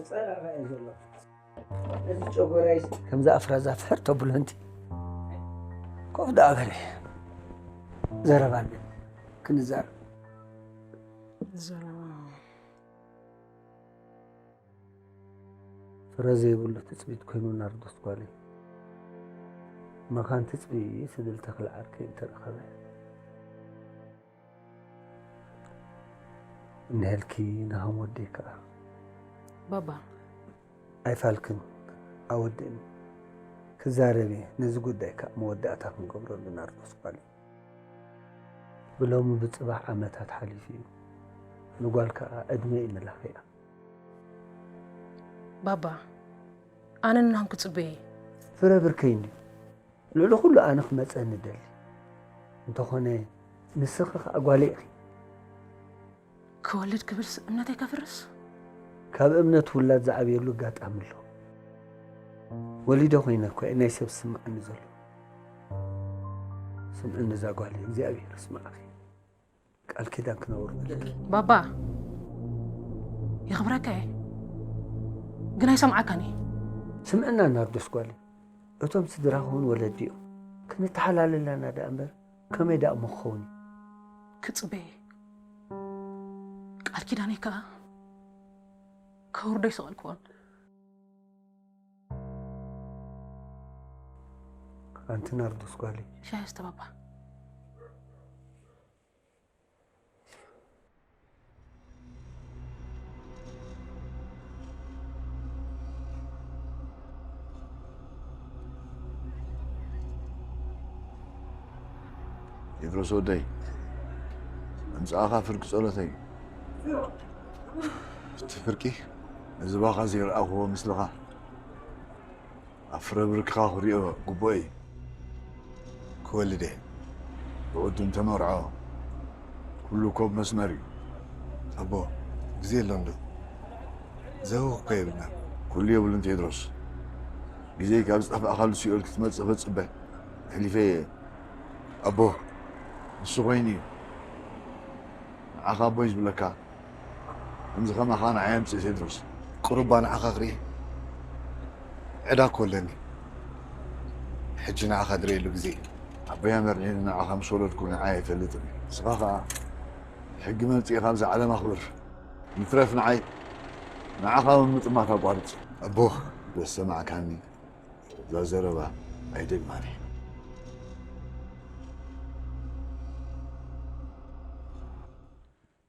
ጸራራ እዩ ዘሎ። እዚ ጨጎራይ ከምዛ ኣፍራዛ ፍሕር ተብሎ እንቲ ኮፍ ደኣ በለ። ዘረባ ኣለን ክንዛረብ። ዘረባ ፍረ ዘይብሉ ትጽቢት ኮይኑ ናርዶስ ጓለይ። መኻን ትጽቢ ስድል ተኽለ ዓርከይ እንተረኸበ። እንሄልኪ ናሆም ወደይ ከኣ። ባባ። ኣይፋልክን ኣወድእኒ። ክዛረብ እየ። ነዚ ጉዳይ ከኣ መወዳእታ ክንገብረሉ ናርዶስ ጓለይ። ብሎሚ ብጽባሕ ዓመታት ሓሊፉ እዩ። ንጓል ከኣ ዕድመ እዩ መላኺኣ። ባባ፣ ኣነ ንናሆም ክጽበየ። ፍረ ብርከይ እንድዩ። ልዕሊ ኩሉ ኣነ ክመጸኒ ደሊ። እንተኾነ ንስኺ ከኣ ጓለይ ኢኺ። ክወልድ ክብልስ እምነተይ ከፍርስ? ካብ እምነት ውላድ ዝዓብየሉ ኣጋጣሚ ኣሎ። ወሊደ ኮይነ እኮ እዩ ናይ ሰብ ዝስምዓኒ ዘሎ። ስምዕኒ እዛ ጓለይ፣ እግዚኣብሔር ይስምዓኺ። ቃል ኪዳን ክነብር በለኪ። ባባ፣ የኽብረካ እየ፣ ግን ኣይሰምዓካን እየ። ስምዕና ናርዶስ ጓለይ፣ እቶም ስድራኺ እውን ወለዲ እዮም። ክንተሓላለለና ደኣ እምበር ከመይ ደኣ እሞ ክኸውን እዩ? ክጽበየ። ቃል ኪዳነይ ከኣ ከውርዶ ኣይሰቐልክዎን። ኣንቲ ናርዶስ ጓለይ። ሻሂ እስተ ባባ። ቴድሮስ ወደይ፣ ምምጻእኻ ፍርቂ ጸሎተይ እዩ። እቲ ፍርቂ ነዚ ባኻ ዘይረኣኽዎ ምስልኻ ኣብ ፍረ ብርክኻ ክሪኦ ግቡእ እዩ። ክወልድ እየ። ብቕድም ተመርዖ ኩሉ ኮብ መስመር እዩ። ኣቦ፣ ግዜ የሎን ዶ? ዘህውኽ እኮ የብልናን። ኩሉ የብሉን ቴድሮስ። ግዜይ ካብ ዝጠፋእካሉ ሲኦል ክትመጽእ ክጽበ ኣሕሊፈ እየ። ኣቦ፣ ንሱ ኮይኑ እዩ። ንዓኻ ኣቦይ ዝብለካ። ከምዚ ከማኻ ንዓይ ኣምጽእ ቴድሮስ። ቁሩብ ንዓኻ ክርኢ ዕዳ እኮ ኣለኒ። ሕጂ ንዓኻ ዝርእየሉ ግዜ እዩ። ኣቦይ ኣመርዒኒ ንዓኻ ምስ ወለድኩ ንዓይ ኣይፈልጥን እየ። ንስኻ ኸኣ ሕጊ መምጽኢ ካብዛ ዓለም ኣኽብር። ይትረፍ ንዓይ ንዓኻ ምምጥማት ኣቋርጽ። ኣቦ፣ ዶ ዝሰማዕካኒ? እዛ ዘረባ ኣይደግማን እየ።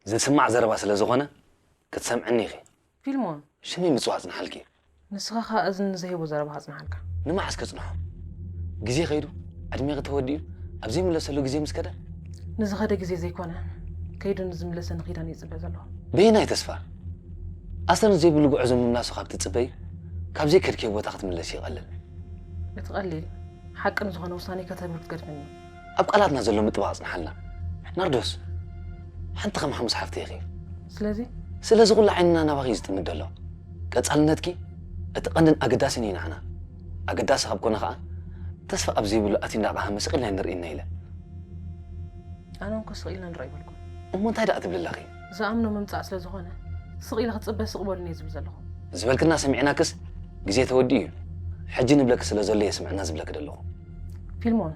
ዝስማዕ ዘረባ ስለ ዝኾነ ክትሰምዕኒ ኢኺ። ፊልሞን። ሽመይ ምጽዋዕ ጽንሓልኪ። ንስኻ ኸኣ እዝኒ ንዘይህቦ ዘረባ ኣጽንሓልካ። ንመዓስ ከጽንሖ? ግዜ ከይዱ፣ ዕድሜኺ ተወዲኡ፣ ኣብ ዘይምለሰሉ ግዜ ምስ ከደ? ንዝኸደ ግዜ ዘይኮነ፣ ከይዱ ንዝምለሰኒ ኪዳን እየ ዝጽበ ዘለኹ። በየናይ ተስፋ? ኣሰር ዘይብሉ ጉዕዞ ምምላሱ ካብ ትጽበይ፣ ካብ ዘይከድክዮ ቦታ ክትምለሲ ይቐልል። እቲ ቀሊል፣ ሓቂ ንዝኾነ ውሳኔ ከተብር ክትገድፈኒ። ኣብ ቃላትና ዘሎ ምጥባቕ ኣጽንሓልና። ናርዶስ፣ ሓንቲ ከም ሓሙስ ሓፍቲ ኢኺ። ስለዚ? ስለዚ ኩሉ ዓይንና ናባኺ እዩ ዝጥምት ዘሎ። ቀጻልነትኪ እቲ ቀንድን ኣገዳስን እዩ ንዓና። ኣገዳሲ ካብ ኮነ ኸኣ፣ ተስፋ ኣብ ዘይብሉ ኣቲ እንዳቐሃመ ስቕ ኢልና ኣይንርእይና ኢለ። ኣነ እውን እኮ ስቕ ኢልና ንርኣ ይበልኩ። እሞ እንታይ ደኣ ትብሊ ኣለኺ? ዝኣምኖ ምምጻእ ስለ ዝኾነ፣ ስቕ ኢለ ክጽበ ስቕ በሉኒ እየ ዝብል ዘለኹ። ዝበልክና ሰሚዕናክስ፣ ግዜ ተወዲኡ እዩ። ሕጂ ንብለኪ ስለ ዘሎ እየ ስምዕና ዝብለኪ ዘለኹ። ፊልሞን፣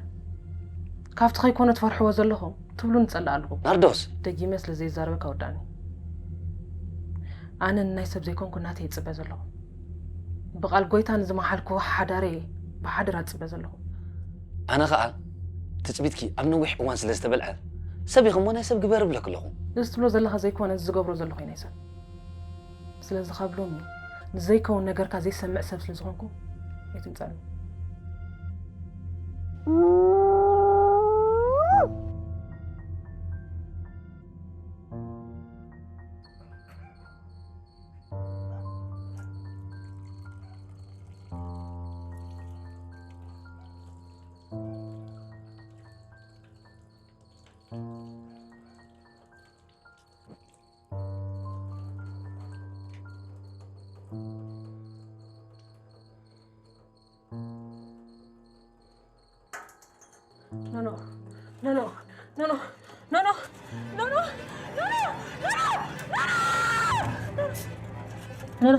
ካብቲ ከይኮነ ትፈርሕዎ ዘለኹም ትብሉኒ ትጸልእ ኣለኹ። ናርዶስ! ደጊመ ስለ ዘይዛረበካ ወዳእኒ። ኣነ ንናይ ሰብ ዘይኮንኩ ናተይ እጽበ ዘለኹ። ብቓል ጎይታ ንዝመሓልክዎ ሓዳረይ ብሓደራ እጽበ ዘለኹ። ኣነ ኸኣ ትጽቢትኪ ኣብ ነዊሕ እዋን ስለ ዝተበልዐ፣ ሰብ ኢኺ እሞ ናይ ሰብ ግበር እብለኪ ኣለኹ። እዚ ትብሎ ዘለኻ ዘይኮነ፣ እዚ ዝገብሮ ዘለኹ እዩ ናይ ሰብ። ስለዚ ካብ ሎሚ ንዘይከውን ነገርካ ዘይሰምዕ ሰብ ስለ ዝኾንኩ ኣይትምጻኒ። ኖኖ፣ ኖኖ፣ ኖኖ፣ ኖኖ፣ ኖኖ፣ ኖኖ፣ ኖኖ፣ ኖኖ፣ ኖኖ፣ ኖኖ፣ ኖኖ፣ ኖኖ፣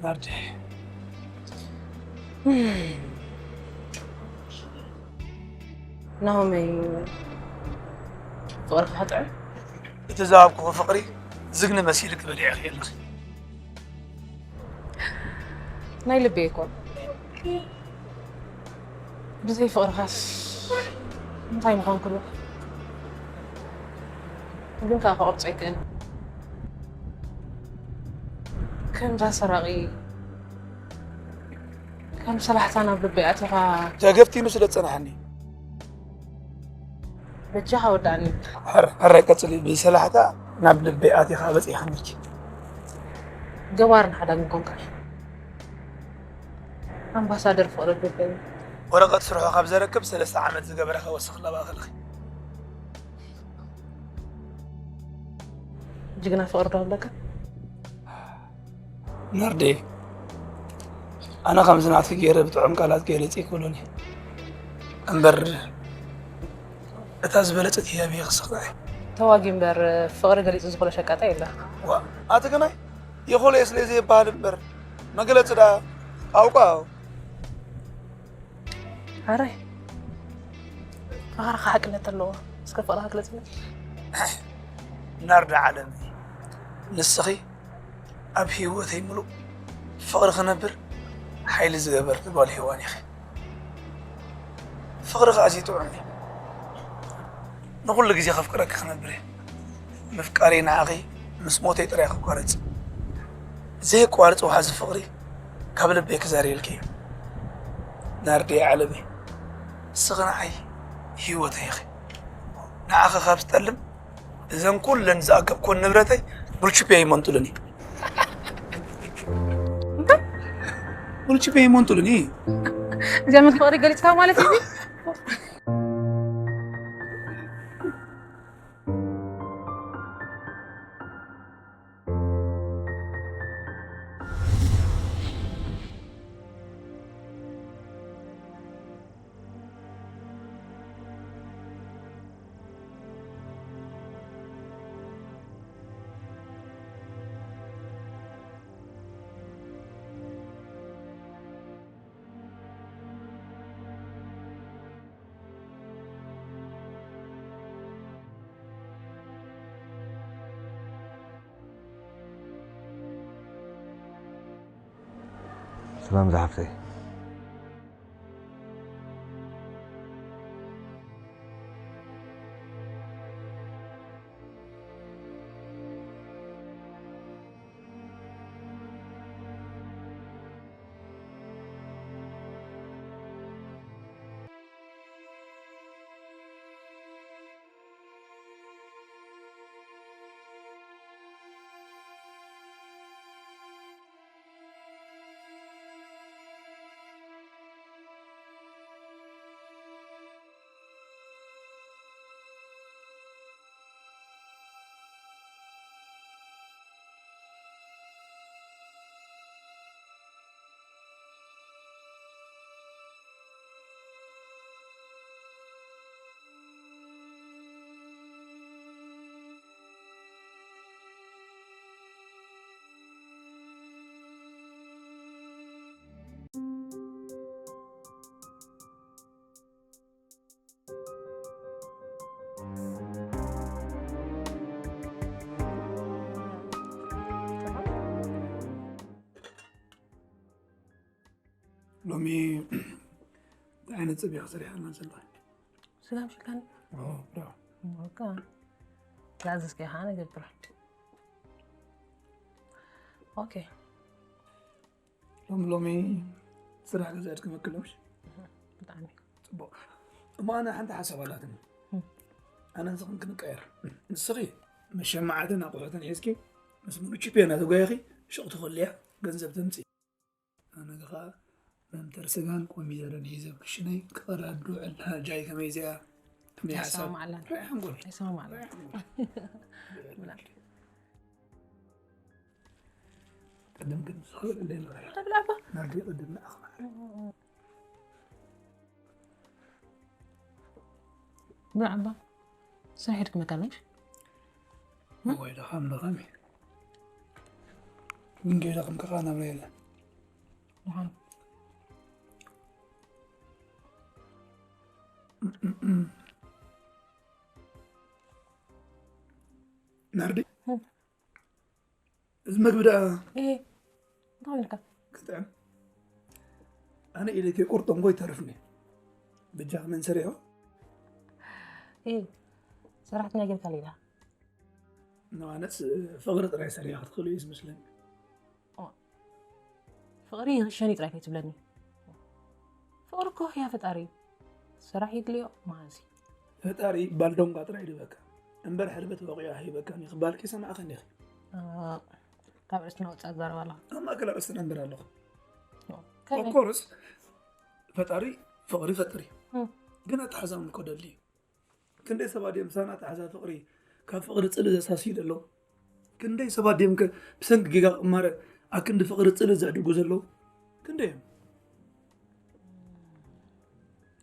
ናርዲ። ናሆመይ፣ ፍቕርካ ክጥዕም? እቲ ዝሃብኩኺ ፍቕሪ ዝግነ መሲልኪ በሊዕኺ ኣለኺ። ናይ ልበይ እኮ። ብዘይ ፍቕርኻስ እንታይ ምኾንኩሉ? ግን ከኣ ክቐርጾ ኣይክእልን። ከምዛ ሰራቒ፣ ከም ሰላሕታ ናብ ልበይ ኣቲኻ። ተገፍቲኑ ስለ ዝጸናሓኒ። በጃኻ ወዳእኒ። ሕር-፣ ሕራይ ቀጽሊ። ብሰላሕታ ናብ ልበይ ኣቲኻ በጺሕካኒ። ገባርን ሓዳግን ኮንካ። ኣምባሳደር ፍቕሪ ልበይ። ወረቐት ስርሑ ካብ ዘረክብ ሰለስተ ዓመት ዝገበረ ከወስኽ ለባእኽልኺ። ጅግና ፍቕሪ ዶ ኣለካ? ናርዲ፣ ኣነ ከምዚ ናትኪ ገይረ ብጥዑም ቃላት ገሊጸ ኣይክእሎን እየ። እምበር እታ ዝበለጸት ህያብ እየ ክስኽራ እየ። ተዋጊ እምበር ፍቕሪ ገሊጹ ዝኽእሎ ሸቃጣይ የለን። ዋ፣ ኣቲ ግናይ ይኽእሎ እየ ስለ ዘየበሃል እምበር መግለጺ ደኣ ኣውቃ። ኣረ፣ ፍቕርኻ ሓቅነት ኣለዎ። እስከ ፍቕርኻ ግለጽለይ። ናርዲ ዓለመይ፣ ንስኺ ኣብ ህይወተይ ምሉእ ፍቕሪ ክነብር ሓይሊ ዝገበርኒ ጓል ሄዋን ኢኺ። ፍቕርኺ ኣዝዩ ጥዑም እዩ። ንኹሉ ግዜ ከፍቅረኪ ክነብር እየ። ምፍቃረይ ንዓኺ ምስ ሞተይ ጥራይ ክቋረጽ። ዘየቋርጽ ወሓዚ ፍቕሪ ካብ ልበይ ክዛርየልኪ እየ። ናርዲ ዓለመይ፣ ንስኺ ንዓይ ህይወተይ ኢኺ። ንዓኺ ካብ ዝጠልም እዘን ኩለን ዝኣከብኩወን ንብረተይ ቡልቹፒ ኣይመንጥሉን እዩ። እንታይ? ቡልቹፒ ኣይመንጥሉን እዩ። እዚኣ ምን ፍቕሪ ገሊጽካ ማለት እዩ? ሰላም ዝሓፍተይ። ሎሚ እንታይ ዓይነት ፀብሒ ሰሪሓልና ዘለዋ? ስጋም ሽካን ኦ፣ ብራቮ። ሞካ ዛዝስ ከ ሃነ ገብራ ኦኬ ሎም ሎሚ ስራሕ ገዛ ኣድክመክሎም። ብጣዕሚ ፅቡቅ። እሞ ኣነ ሓንቲ ሓሳብ ኣላትኒ። ኣነ ንስኽን ክንቀየር፣ ንስኺ መሸማዓትን ኣቑሑትን ሒዝኪ ምስ ሙሉ ቺፕ እናተጓየኺ ሹቕ ትኸልያ፣ ገንዘብ ተምፅኢ። ኣነ ከዓ መምተር ስጋን ኮሚደረን ሒዘ ኣብ ክሽነይ ክቐርብ ድውዕል። ሃጃይ ከመይ እዚኣ? ከመይ ሓሳብ? ኣይሰማማዕላን። ራይ ሓንጎል። ኣይሰማማዕላን። ራይ ሓንጎል። ቅድም ግን ዝኽእል እንደ ንኽእል። ተብላባ ናርዲ ቅድም ንኣኽ ማለት። ብዓባ ስራሕ ድክመካለሽ ወይ ደኻም ደኻም እዩ። ግን ገይረ ከም ከኻ ናብራ የለን። ምዃኑ ናርዲ እም። እዚ መግቢ ደኣ እ እንታይ ኢልካ ክጥዕም ኣነ ኢለ ከይቆርጦ እንኮ ይተርፍኒ። በጃ ከመን ሰሪሖ እ ሰራሕተኛ ጌርካ ሌላ ንዋነስ ፍቕሪ ጥራይ ሰሪሖ ክትኽእሉ እዩ ዝመስለኒ። ፍቕሪ ይኽሸኒ ጥራይ ከይትብለኒ። ፍቕሪ እኮ ህያ ፈጣሪ እዩ። ስራሕ ይድልዮ መሃዚ። ፈጣሪ ባልዶንጋ ጥራይ ድበካ እምበር ሕርበት በቂዑ ኣይበካን እዩ ክባልኪ ሰማዕኸኒ ኢኺ። ካብ ርእስና ወፃእ ትዛረብ ኣለኻ። ኣብ ማእከል ኣርእስትና እምበር ኣለኹ። ከመይ? ኦፍኮርስ ፈጣሪ ፍቕሪ ይፈጥር እዩ። እም። ግን ኣተሓዛውን እኮ ደሊ እዩ። ክንደይ ሰባት ድዮም ብሳና ኣተሓዛ ፍቕሪ ካብ ፍቕሪ ፅልኢ ዘሳስዩ ዘለዉ? ክንደይ ሰባት ድዮም ከ ብሰንኪ ጌጋ ቅማረ ኣብ ክንዲ ፍቕሪ ፅልኢ ዘዕድጉ ዘለዉ? ክንደይ እዮም?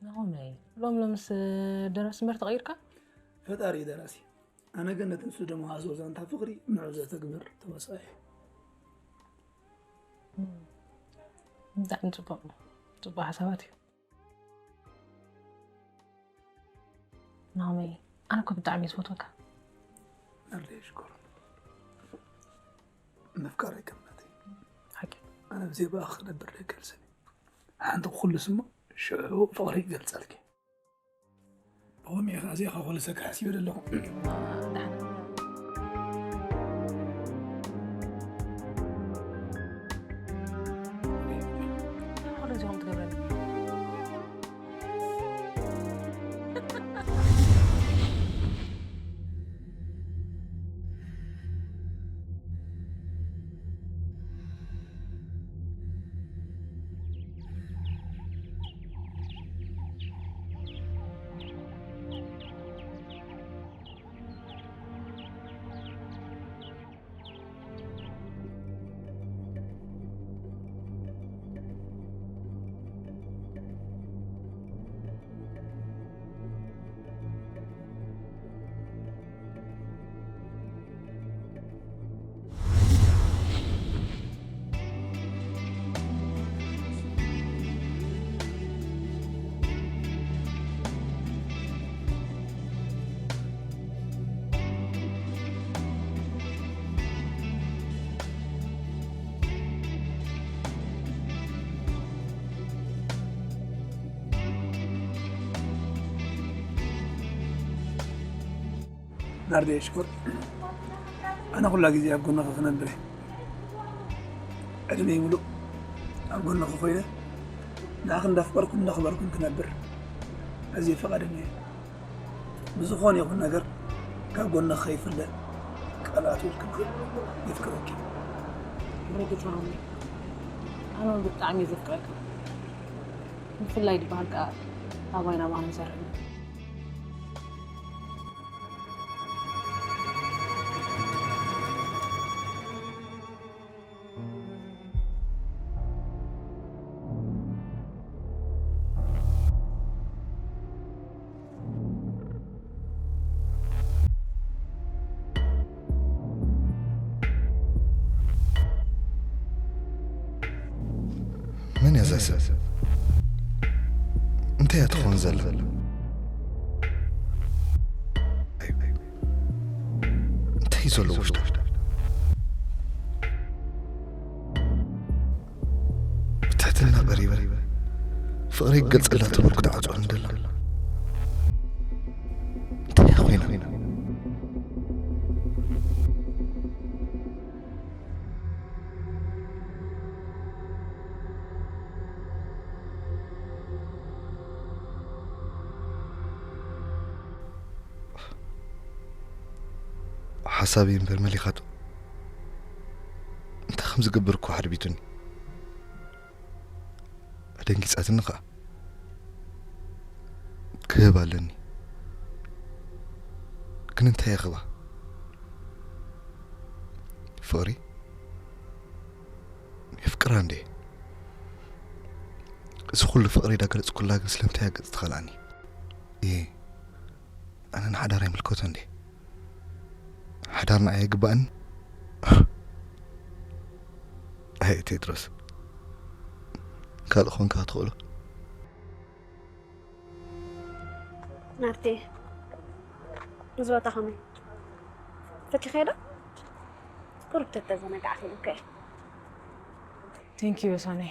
ናሆመይ ሎም ሎምስ ደረስ እምበር ተቐይርካ? ፈጣሪ እዩ ደራሲ። ኣነ ግን ነቲ ንሱ ደመሃዞ ዛንታ ፍቕሪ ንዑ ዘተግብር ተዋሳኢ። ብጣዕሚ ፅቡቅ ፅቡቅ ሓሳባት እዩ። ናሆመይ ኣነ እኮ ብጣዕሚ እየ ዝፈትወካ። ናርዲ ሽኮር ምፍቃር ኣይከምናተይ። ሓቂ ኣነ ብዘይ ብኣኽ ክነብር ደይክእል ሰብ ሓንቲ ኩሉ ስሞ ሽዑ ፍቕሪ ይገልጸልኪ። ብኸምኡ ኢኻ እዚኻ ክወልሰካ ሓሲበ ዘለኹ። ናርዲ ሽኮር ኣነ ኩላ ግዜ ኣብ ጎንኺ ክነብር እየ። ዕድመይ ሙሉእ ኣብ ጎንኺ ኮይነ ንኣኺ እንዳፍቀርኩን እንዳኽበርኩን ክነብር ኣዝየ ፈቓደኛ እየ። ብዝኾነ ይኹን ነገር ካብ ጎንኺ ከይፍለ ቃል ኣትወልክልኪ የፍቅረኪ። ረድትናኒ ኣነ እውን ብጣዕሚ እየ ዘፍቅረካ። ብፍላይ ድበሃል ከዓ ኣባይ ናባና ይሰርሕ። መን እያ እዛ ሰብ? እንታይ እያ ትኸውን ዘላ? እንታይ እዩ ዘሎ ውሽጣ? ብትሕትና ቀሪበ ፍቕረይ ክገልጸላ ትብል ክትዓጽወኒ ደላ። እንታይ ኮይና? ሓሳበይ እምበር መሊኻቶ። እንታይ ከም ዝገብር እኮ ሓርቢቱኒ። ኣደንጊጻትኒ ኸኣ። ክህብ ኣለኒ። ግን እንታይ ይኽባ? ፍቕሪ? የፍቅራ እንዴ? እዚ ኩሉ ፍቕሪ ዳገለጽኩላ ግን ስለምንታይ እያ ገጽ ትኸልኣኒ? እየ። ኣነ ንሓዳር ኣይምልከቶ እንዴ? ሓዳር ንዓይ ኣይግባእን? ኣይ ቴድሮስ፣ ካልእ ኾንካ ትኽእሎ። ናርቴ፣ እዚ ቦታ ኸመይ? ፈቲኸዮ ዶ? ቁሩብ ተተዘናጋዕኪ ኢሉካ እዩ። Thank you ሳኒ።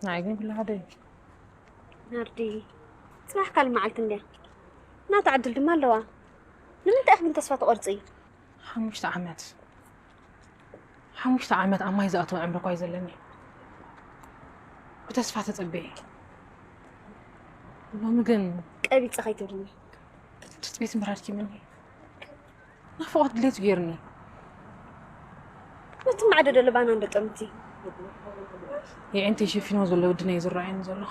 ንዓይ ግን ኩሉ ሓደ እዩ። ናርዲ፣ ጽባሕ ካልእ መዓልቲ እንድያ። ናታ ዕድል ድማ ኣለዋ። ንምንታይ ኢኺ ግን ተስፋ ትቖርጺ? ሓሙሽተ ዓመት፣ ሓሙሽተ ዓመት ኣብ ማይ ዝኣተወ ዕምሪ እኳ እዩ ዘለኒ። ብተስፋ ተጸቢየ። ሎሚ ግን ቀቢጸ ከይትብልኒ። ትጽቢት ምራድ ኪምኒ። ናፍቖት ድሌት ገይርኒ። ነቲ ማዕዶ ደለባና እንዶ ጠምቲ። የዒንተይ ሸፊኖ ዘሎ ወድና እዩ ዝረኣየኒ ዘሎ።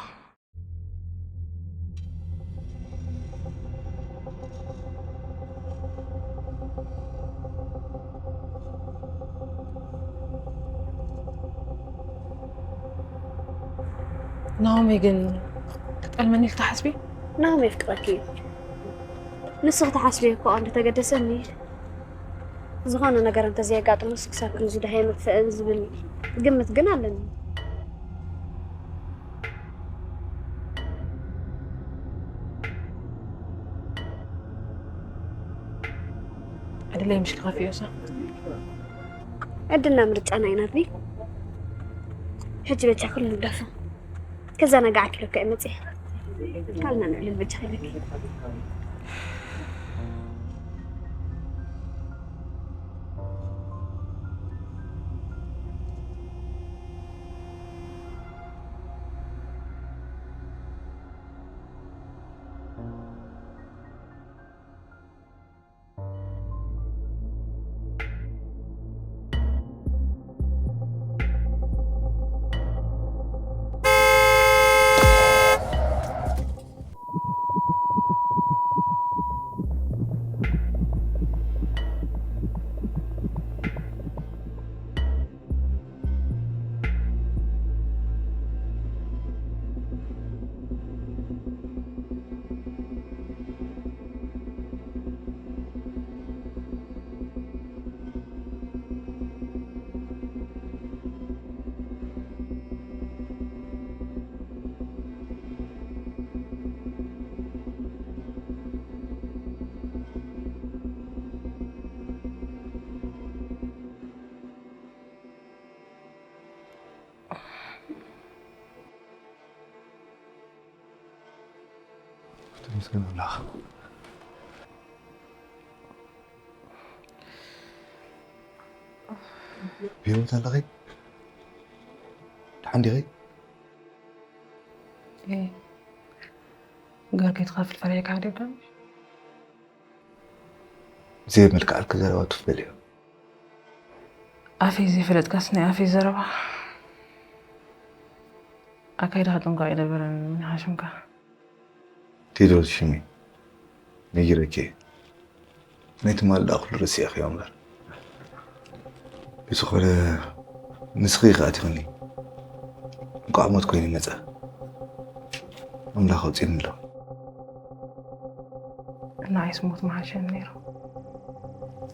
ናኦሚ ግን ክትጠልመኒ ኢልኪ ትሓስቢ? ናኦሚ የፍቅረኪ እዩ። ንሱ ክትሓስቢ እኮ እንተተገደሰኒ ዝኾነ ነገር እንተዘየጋጥሞስ ክሳብ ክንዚ ደሃየ መጥፍእን ዝብል ግምት ግን ኣለኒ። ዕድለይ ምሽ ክኸፍዮሳ? ዕድልና ምርጫና ኢና ቢ። ሕጂ በጃ ኩሉ ንግደፎ። ከዘናግዓኪ ኢለካ እየ መፅየ። ካልና ንዕልል በጃ ኢለኪ። ተመስገን ኣምላኽ። ብህይወት ኣለኺ? ደሓን ዲኺ? እየ። ገርጌትኻ ፍልፈለይካ ሓዲርካ? ብዘየመልክዓልኪ ዘረባ ትፍበል እዩ። ኣፈይ ዘይፈለጥካስ ናይ ኣፈይ ዘረባ ኣካይዳኻ ጥንቋቕ ኣይነበረን። ምን ሓሽምካ? ቴድሮስ ሽመይ ነጊረኪ እየ። ናይ ትማሊ ደኣ ኩሉ ረሲዕክዮ እምበር። ብዝኾነ ንስኺ ኢኺ ኣቲኽኒ። እንቋዕ ሞት ኮይኑ መጸ። ኣምላኽ ኣውጺእኒ ኣሎ። ንዓይስ ሞት ምሓሸኒ ነይሩ።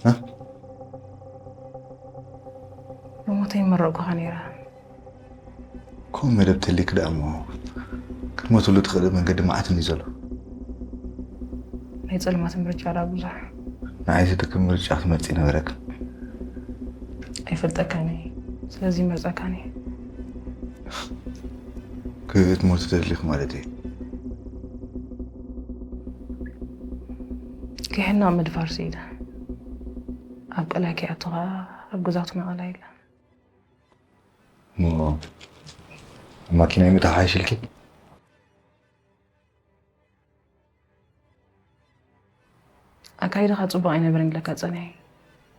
እ? ብሞተይ ምመረቕኩኻ ነይረ። ከምኡ መደብ ተልዩኪ ደኣ እሞ ክትሞትሉ ትኽእሊ መንገዲ መዓት እንድዩ ዘሎ። ናይ ጸልማት ምርጫ ደኣ ብዙሕ። ንዓይ ዝጠቅም ምርጫ ክትመርጺ ነበረኪ። ኣይፈልጠካን እየ። ስለዚ ይመርጸካን እየ። ክትሞቱ ተደሊኹ ማለት እዩ። ክሕና ምድፋር ስኢነ። ኣብ ቀላይ ከይኣቱ ኸኣ ኣብ ገዛውትና ቀላይ የለን። እሞ ኣብ ማኪና ይምጣ ሓይሽ ኢልኪ? ኣካይዳኻ ጽቡቕ ኣይነበረን ኢለካ ጸኒሐ።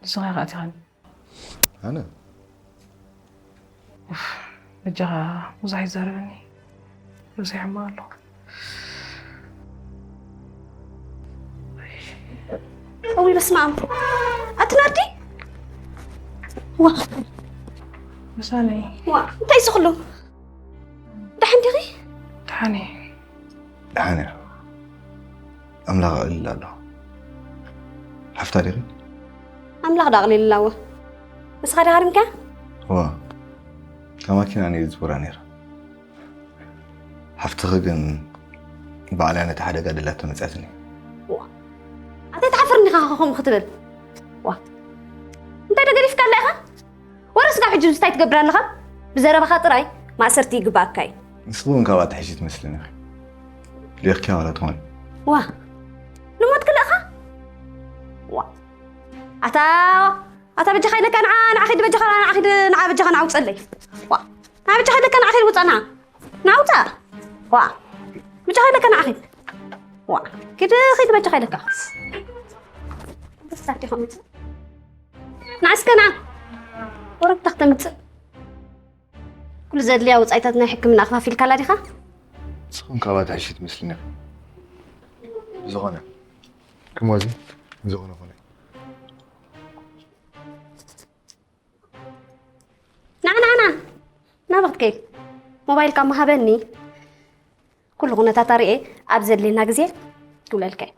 ንስኻ ኢኻ ኣቲኻኒ። ኣነ? ኡፍ፣ በጃኻ ብዙሕ ኣይዛረበኒ። ርእሰይ ይሕመቕ ኣሎ። እውይ በስመ ኣብ። ኣቲ ናርዲ? ዋ፣ መሳለይ። ዋ፣ እንታይ እዚ ኩሉ? ደሓን ዲኺ? ደሓን እየ። ደሓን እያ። ኣምላኽ ኣቕሊልላ ኣሎ። ሓፍታ ዲኺ? ኣምላኽ ዳ ኣቕሊልላ እወ። ንስኻ ዲኻ ሃሪምካያ? እዋ። ካብ ማኪና እየ ዝዝውራ ነይረ። ሓፍትኺ ግን ባዕላ ነቲ ሓደጋ ደላቶ መጺኣትኒ። ዋ። ኣታ ኣይትሓፍርን ዲኻ ከምኡ ክትብል? ዋ። እንታይ ዶ ገዲፍካላ ኢኻ? ወረ ስጋብ ሕጂ እንታይ ትገብር ኣለኻ? ብዘረባኻ ጥራይ ማእሰርቲ ይግባኣካ እዩ። ንስኺ እውን ካብኣ ትሕሺ ትመስልኒ ኢኺ። ሌኽኪ ዋላ ትኾኒ። ዋ። ንሞት ክልእኻ? ዋ። ኣታ፣ ኣታ በጃኻ ኢለካ ንዓ፣ ንዓ ኺድ በጃኻ፣ ንዓ ኺድ፣ ንዓ በጃኻ ንዓ ውጸለይ። ዋ። ንዓ በጃኻ ኢለካ ንዓ ኺድ ውጻ ንዓ። ንዓ ውጻ። ዋ። በጃኻ ኢለካ ንዓ ኺድ። ዋ። ኪድ፣ ኺድ በጃኻ ኢለካ። በሳት ዲኹም። ንዓ እስከ ንዓ። ወረብታ ክተምጽእ። ኩሉ ዘድልያ ወጻኢታት ናይ ሕክምና ኣኽፋፊልካላ ዲኻ? ንስኹም ካብኣ ትሕሺ ትመስልኒ ኢኺ። ብዝኾነ፣ ክሞዚ፣ ብዝኾነ ኾነ። ንዓ፣ ንዓ፣ ንዓ። ናበይ ክትከይድ? ሞባይልካ እሞ ሃበኒ። ኩሉ ኩነታት ኣርእየ ኣብ ዘድልየና ግዜ ክብለልካ እየ።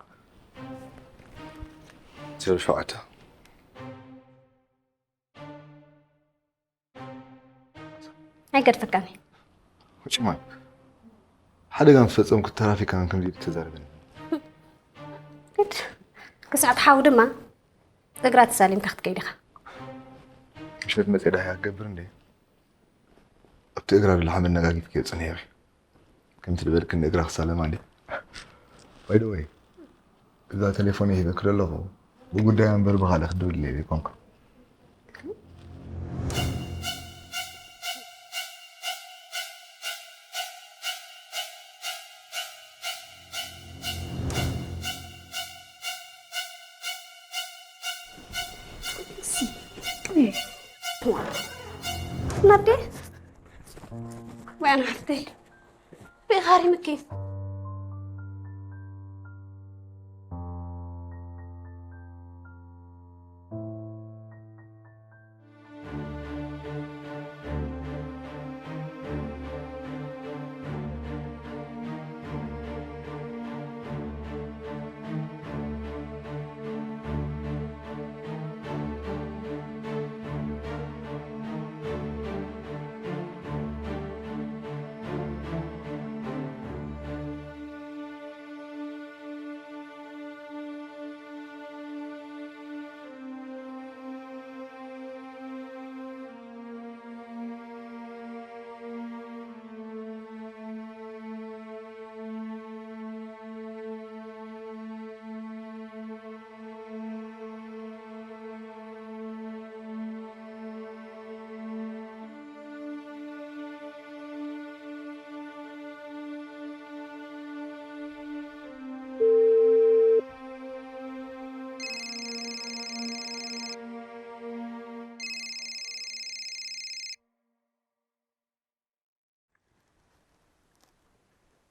ዜሮ ሸውዓተ። ኣይገድፈካን እየ። ውጭማ ሓደጋ ምስ ፈጸምኩ ተራፊካ ከምዚ ኢሉ ተዛረበኒ። ግድ ክሳዕ ትሓዊ ድማ እግራ ተሳሊምካ ክትከይድ ኢኻ። ምሸት መጽየ ዳህያ ክገብር እንደ ኣብቲ እግራ ዘሎ ሓመድ ነጋጊፍክዮ ጽኒሕኺ። ከምቲ ዝበልክኒ እግራ ክሳለማ እንደ። ባይ ዘ ወይ፣ እዛ ቴሌፎነይ ሂበኪ ዘለኹ ብጉዳያ እምበር ብኻልእ ክድውልለይ ዘይኮንኩ። ናዴ ወይ ኣነ ሓፍተይ ብኢኻ ሃሪምኪ።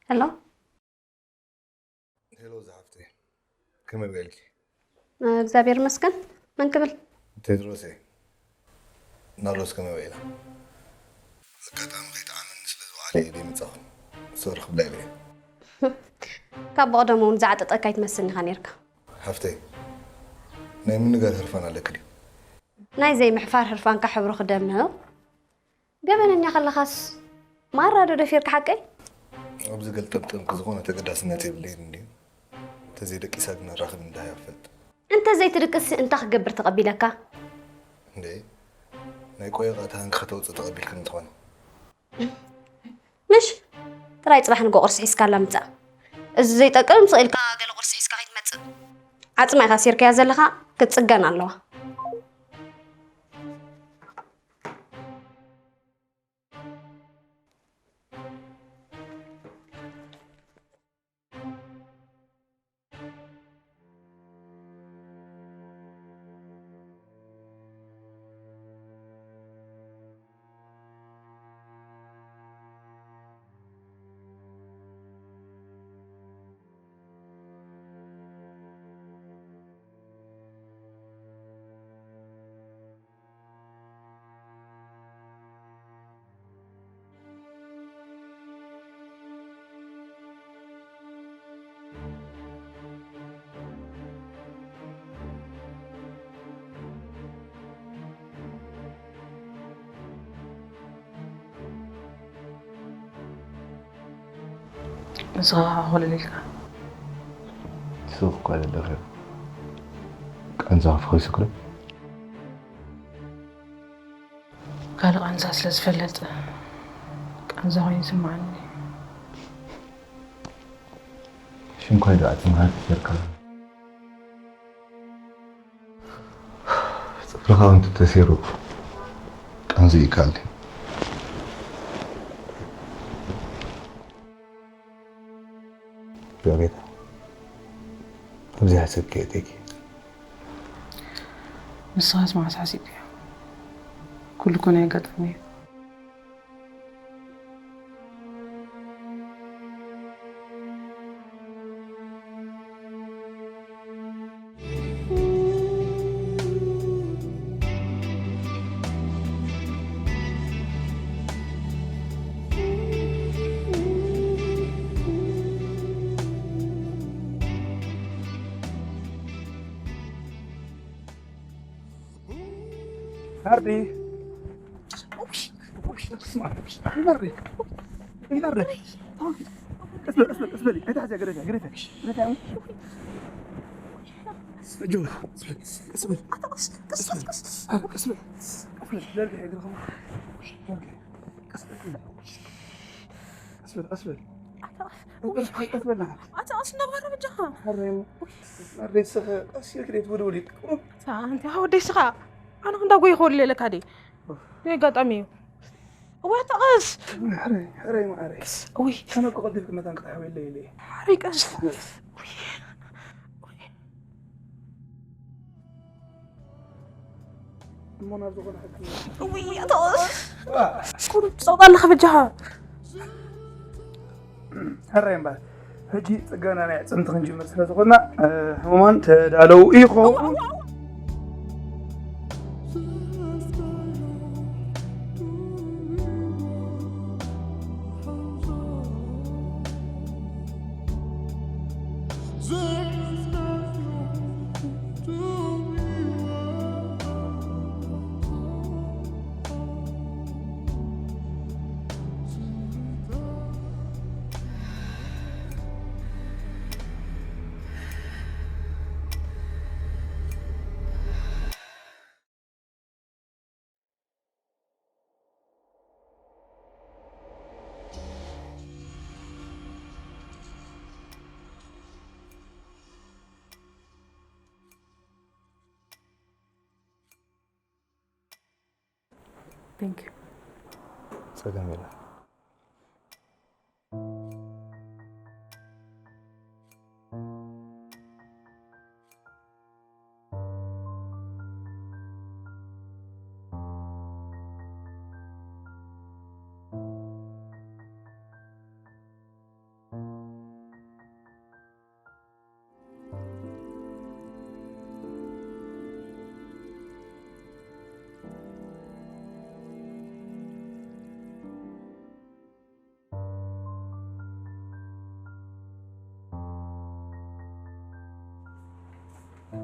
ሄሎ። ሄሎ ዝሓፍተይ፣ ከመይ ውዒልኪ? እግዚኣብሔር ይመስገን። መን ክብል? ቴድሮስ እየ። ናርዶስ ከመይ ውዒላ? ኣጋጣሚ ከይጠዓመኒ ስለ ዝወዓለ እየ ዘይመጻኹ። ሶሪ ክብላ ይብል እየ። ካብ ብቐደሙ እውን ዝዓጠጠካ ኣይትመስልን ኢኻ ነይርካ። ሓፍተይ፣ ናይ ምንጋር ህርፋን ኣለኪ ድዩ? ናይ ዘይምሕፋር ህርፋንካ ሕብሩ ክደምቕ። ገበነኛ ከለኻስ ማራ ዶ ደፊርካ ሓቀይ? ኣብዚ ገልጠምጠምኪ ዝኾነ ተገዳስነት የብለይን እንድዩ። እንተዘይደቂሳ ግን ኣራኽብ እንዳሃያ ክፈልጥ። እንተዘይትድቅስሲ እንታይ ክገብር ተቐቢለካ? እንዴ፣ ናይ ቆየቓ ተሃንኪ ከተውፅእ ተቐቢልክኒ እንተኾነ። ምሽ? ጥራይ ጽባሕ ንጎ ቁርሲ ሒዝካላ ምጻእ። እዚ ዘይጠቅም ስቕ ኢልካ ገለ ቁርሲ ሒዝካ ከይትመጽእ። ዓጽማ ኢኻ ኣሲርካያ ዘለኻ፣ ክትጽገን ኣለዋ። ንስኻ ኸዓ ኮለል ኢልካ። ትስቕ እኳ ዘለኺ። ቃንዛኻ ፈኺሱ ክረ? ካልእ ቃንዛ ስለ ዝፈለጥ፣ ቃንዛ ኮይኑ ይስምዓኒ። ሽንኳይ ዶ ኣጽምሃት ጌርካ? ጽፍርኻ እውን ተተሲሩ ቃንዚ ይከኣል። ዮቤታ፣ ኣብዚ ሓሰብኪ የእትየኪ። ንስኻስ መዓስ ሓሲብካዮ? ኩሉ እኮ ናይ ኣጋጣሚ እዩ። ናርዲ። ናርዲ። ናርዲ። ናርዲ። ቀስ በል፣ ቀስ በል፣ ቀስ በል። ኣይትሓዝያ፣ ግደፍያ፣ ግደፍያ፣ ግደፍያ። ኣጆ፣ ቀስ በል፣ ቀስ በል። ኣታ ቀስ፣ ቀስ፣ ቀስ፣ ቀስ። ኣረ፣ ቀስ በል፣ ቀስ በል። ዘርግሐ እግርኻ። ዘርግሐ። ቀስ በል፣ ቀስ በል፣ ቀስ በል። ኣታ ቀስ፣ ቀስ በል፣ ቀስ በል። ኣታ ቀስ እንዳበረ በጃኻ። ኣረ፣ ኣረ፣ ስኸ፣ ቀስ ኢልክ ደይ ትውድውድ። ኣታ፣ ኣንቲ፣ ኣወደይ ስኻ። ኣነ ክንዳ ጎይ ይኸውል ለካ ደይ። ብኣጋጣሚ እዩ። እዋይ፣ ኣታ ቀስ። ሕረይ፣ ሕረይ፣ ማዕረይ። እውይ። ኣነ እኮ ቀልጢፍኪ መታን ክትሓውየለይ ኢለ እየ። ሕረይ ቀስ። እውይ። እውይ። እሞ ናብ ዝኾነ ሕክምና። እውይ፣ ኣታ ቀስ። ዋ። ቁሩብ ትጸቕጣ ኣለኻ በጃኻ። ሕራይ እምበር፣ ሕጂ ጽገና ናይ ኣዕጽምቲ ክንጅምር ስለ ዝኾንና፣ እ፣ ሕሙማን ተዳለዉ ኢኹም። Thank you. ጸገም የለን።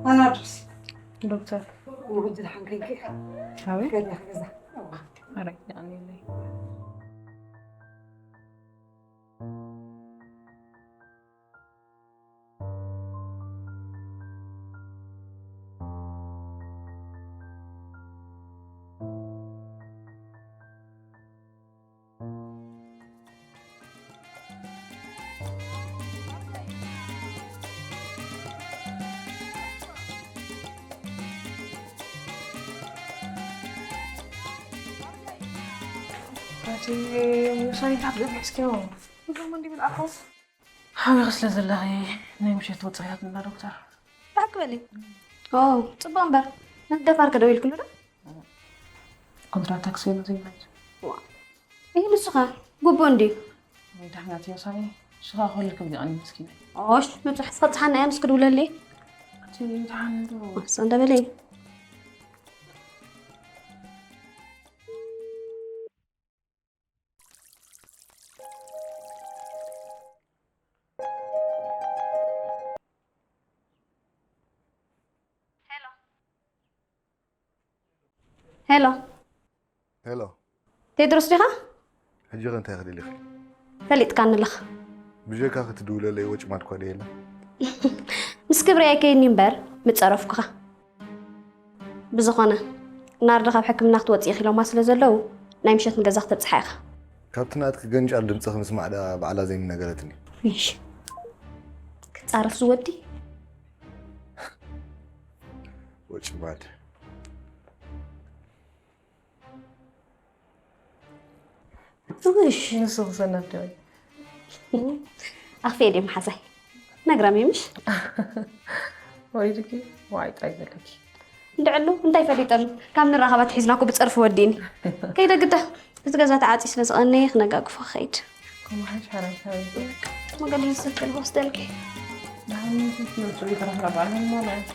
ኣናድርስ ዶክተር፣ እሞ ሕጂ ደሓን ኮይንኪ? ኣበይ? ከድያ ክገዛ። ኣረ፣ የቐንየለይ። እቲ ውሳኔታት ገፊሕ እስኪ። እዞም እንዲብል ኣኮ ሓቢኺ ስለ ዘለኺ ናይ ምሸት ወጻኢታት እንዳ ዶክተር። ብሓቂ በሊ። ኦ፣ ጽቡቕ እምበር። ነቲ ደፋር ከደው ኢልክሉ ዶ? ኮንትራት ታክሲ የመዘግናት። ዋ። ይህ ንስኻ ጉቦ እንድዩ። ወይ ዳሕና ትዮሳይ ሽኻ ኮልክ ብዚቐን መስኪና። ኦሽ፣ መብዛሕ ፈጽሓና እያ ምስ ክድውለለይ። እቲ ተሓንዱ። ኣሳ እንዳበለይ። ሄሎ። ሄሎ። ቴድሮስ ዲኻ? ሕጂ ኸ እንታይ ክደሊኺ? ፈሊጥካኒ ኣለኻ። ብጀካ ክትድውለለይ ወጭማት እኳ ደየላ። ምስ ክብሪ ኣይከይኒ እምበር ምጸረፍኩኻ። ብዝኾነ ናርዲ ካብ ሕክምና ክትወጽእ ኢኺ ኢሎማ ስለ ዘለዉ ናይ ምሸት ንገዛ ክተብጽሓ ኢኻ። ካብቲ ናትኪ ገንጫል ድምጽኺ ምስማዕ ደኣ ባዕላ ዘይምነገረትኒ። እሺ። ክጻረፍ ዝወዲ? ወጭማት። እሺ። ንሱ ክሰናብተወይ። ኣኽፊኤ ድየ መሓዛይ? ነግራም እየ ምሽ? ወይ ድኪ ዋይ ጣይ ዘለኪ። እንድዕሉ እንታይ ፈሊጠሉ? ካብ ንራኸባ ትሒዝና እኮ ብጸርፊ ወዲእኒ። ከይደ ግዳ እቲ ገዛ ተዓጽዩ ስለ ዝቐነየ ክነጋግፎ ክኸይድ። ከምኡ ሓይሽ ሓራይ ሓራይ። መገዲ ዝሰከል ወስደልኪ። ደሓን ምንቱ ትመጹ ይተረፍረፍ ኣለን ማለት።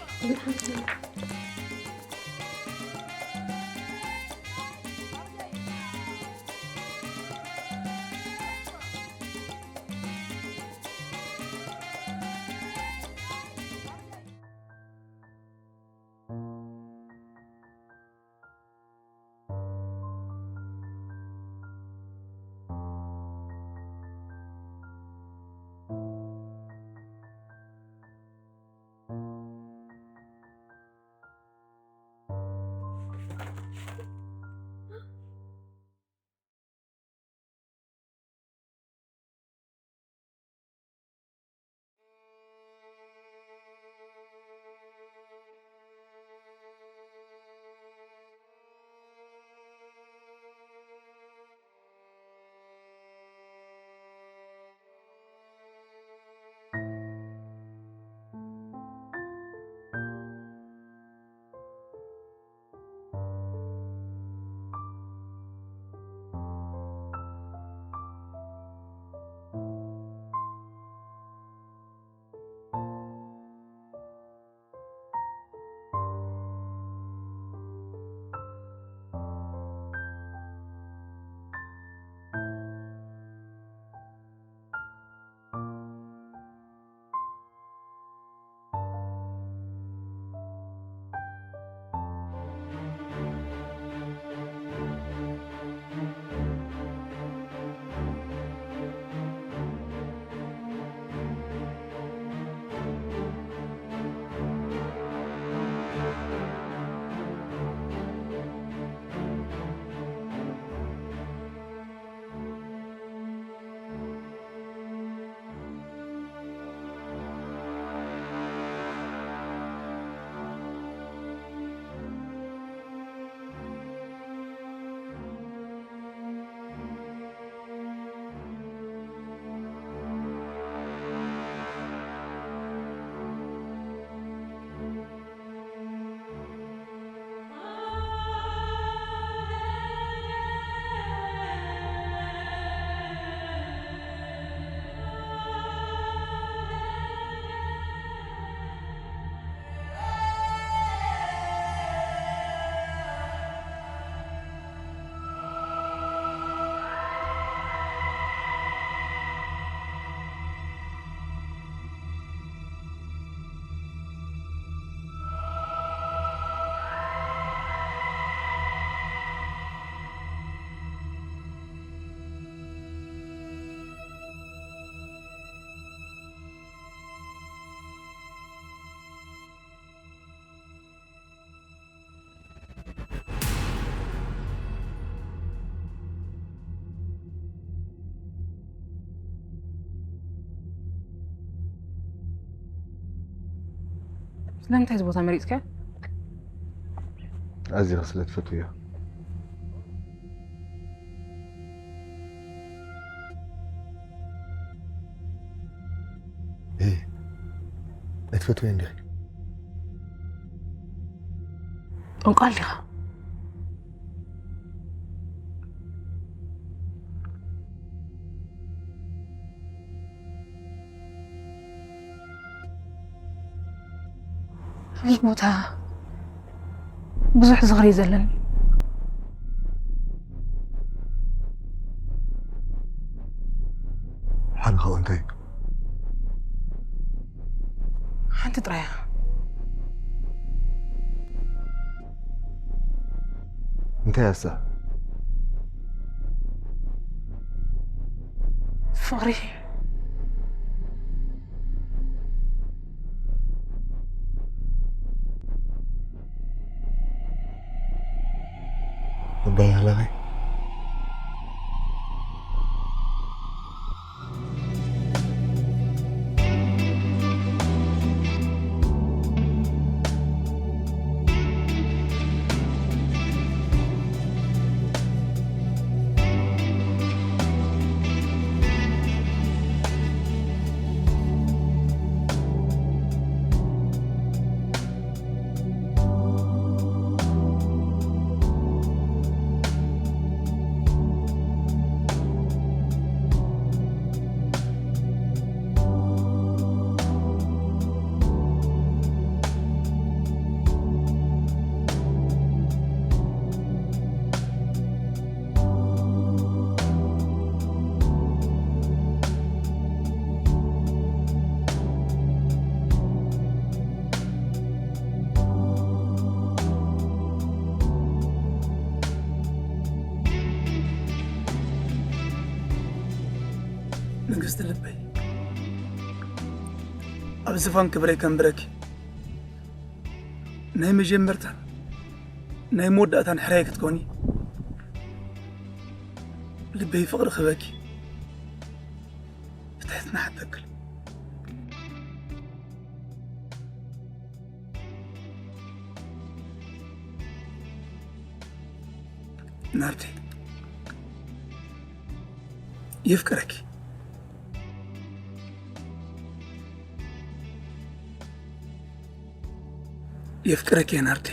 ስለምንታይ እዚ ቦታ መሪጽካ? ኣዚኻ ስለ ትፈትውዮ። እህ፣ ኣይትፈትወይ እንዲኺ? ጠንቋል ዲኻ? ኣብዚ ቦታ ብዙሕ ዝኽሪ ዘለኒ። ሓደ ካብኡ እንታይ? ሓንቲ ጥራይ እያ። እንታይ እያ እሳ? ፍቕሪ። እባላለኸ? ንግስቲ ልበይ፣ ኣብ ዝፋን ክብረይ ከንብረኪ። ናይ መጀመርታን ናይ መወዳእታን ሕራይ ክትኮኒ ልበይ ፍቕሪ ክበኪ ብትሕትና ሓተክል። ናርዲ፣ የፍቅረኪ። የፍቅረኪ ናርዲ።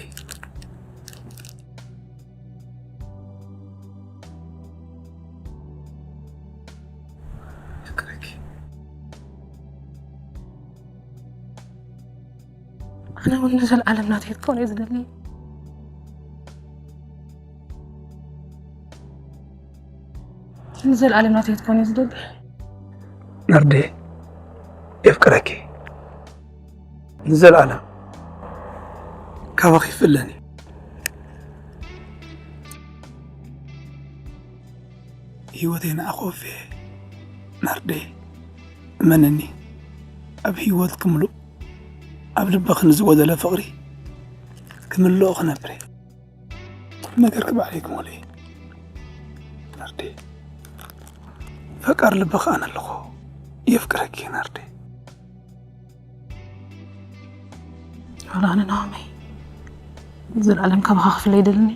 የፍቅረኪ። ኣነ እውን ንዘለኣለም ናተይ ክትኮን እየ ዝደሊ። ንዘለኣለም ናተይ ክትኮን እየ ዝደሊ። ናርዲ፣ የፍቅረኪ። ንዘለኣለም ካባኺ ይፍለኒ። ህይወተይ ንዓኺ ወፍየ ናርዲ። እመንኒ፣ ኣብ ህይወት ክምሉእ ኣብ ልብኺ ንዝጎደለ ፍቕሪ ክምልኦ ክነብር እየ። ኩሉ ነገርኪ ባዕለይ ክመልኦ እየ ናርዲ። ፈቃር ልብኺ ኣነ ኣለኹ። የፍቅረኪ ናርዲ። ዋላ ኣነ ናሆመይ፣ ዘልኣለም ካባኻ ክፍለ ይደልኒ።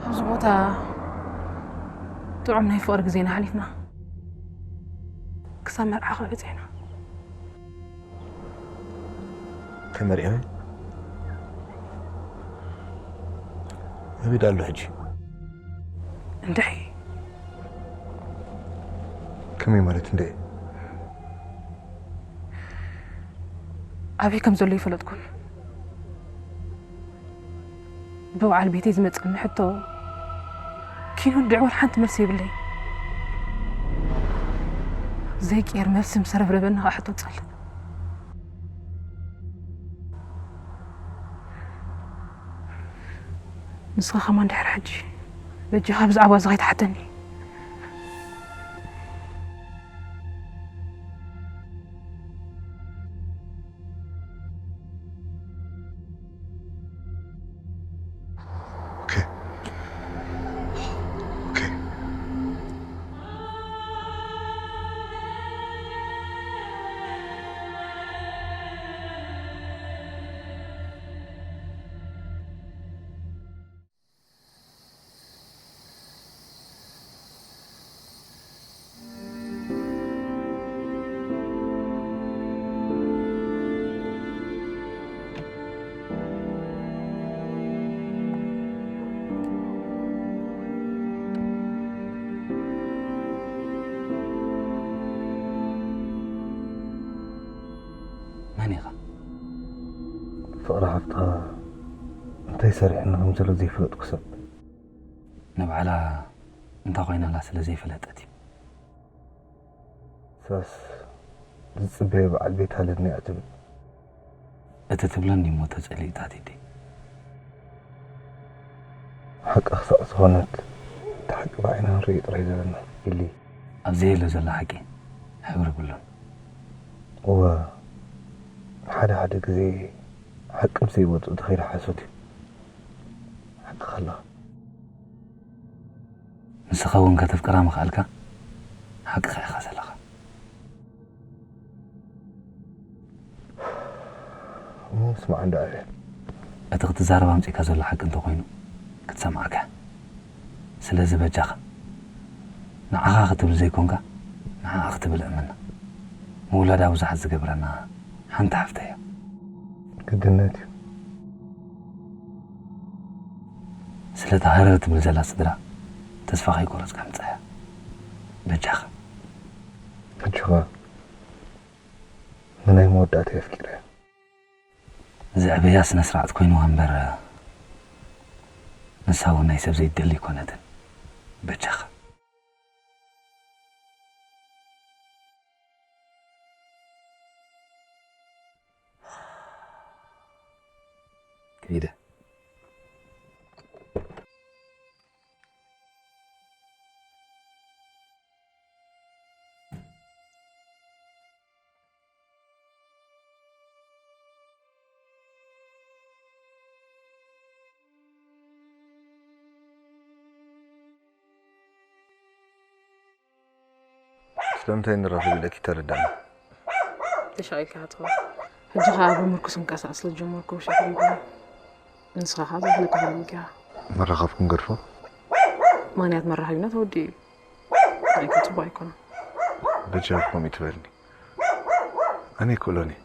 ኣብዚ ቦታ ጥዑም ናይ ፍቕሪ ግዜና ሓሊፍና ክሳብ መርዓኻ በጺሕና። ተመሪዐ ኣበይ ኣሎ ሕጂ? እንድዒ ከመይ ማለት እንደ ኣበይ ከም ዘሎ ይፈለጥኩን። ብበዓል ቤተይ ዝመጸኒ ሕቶ ኪኖ ድዕወል ሓንቲ መልሲ የብለይ። ዘይቅየር መልሲ ምስ ረብረበኒ ከዓ ሕቶ ጸልእ። ንስኻ ከማን ድሕሪ ሕጂ በጃኻ ብዛዕባ እዚ ከይትሓተኒ። Okay. Okay. መን ኢኻ? ፍቕሪ ሓፍትኻ እንታይ ሰሪሕኒ ከም ዘሎ ዘይፈለጥኩ ሰብ። ንባዕላ እንታይ ኮይናላ ስለ ዘይፈለጠት እዩ። ሳስ ዝጽበዮ በዓል ቤት ኣለኒ እያ ትብል። እቲ ትብለኒ እሞ ተጸሊእታት ይዲ። ሓቂ ክሳዕ ዝኾነት እቲ ሓቂ ብዓይና ንርኢ ጥራይ ዘለና ኢሊ። ኣብ ዘየለ ዘሎ ሓቂ ሕብሪ ብሉን። እወ ሓደ ሓደ ግዜ ሓቂ ምስ ዘይወጽእ ተኸይዱ ሓሶት እዩ። ሓቂ ከለኻ። ንስኻ እውን ከተፍቅራ ምኽኣልካ ሓቅኻ ኢኻ ዘለኻ። እሞ ስማዕ እንዳ ኣበየ። እቲ ክትዛረብ ኣምጺእካ ዘሎ ሓቂ እንተኾይኑ ክትሰምዓካ እያ። ስለዚ በጃኻ ንዓኻ ክትብል ዘይኮንካ ንዓኣ ክትብል እመና። ምውላዳ ብዙሓት ዝገብረና ሓንቲ ሓፍተይ እያ። ግድነት እዩ። ስለታ ሃረር ትብል ዘላ ስድራ ተስፋ ከይቆረጽካ ምጻያ በጃኻ። ሕጂ ኸኣ ንናይ መወዳእታ የፍቂረ። ዘዕበያ ስነ ስርዓት ኮይንዋ እምበር ንሳ እውን ናይ ሰብ ዘይትደሊ ኣይኮነትን። በጃኻ። ከይደ። ስለምንታይ ንራኸብ ኢለኪ ተረዳእኒ። ተሻቒልካ ኢኻ ትኸውን። ሕጂ ኸኣ ብምርኩስ ምንቀሳቐስ ስለ ዝጀመርኩ ውሸት ይብሉ። ንስኻ ኸኣ ዘይፍለጥ ተፈሊጥካ ኢኻ። ምርኻብ ክንገድፎ? ምኽንያት መራኸቢና ተወዲኡ እዩ። ናይ ግን ጽቡቕ ኣይኮነን። በጃኹም ከምኡ ትበልኒ። ኣነ ይክእሎን እየ።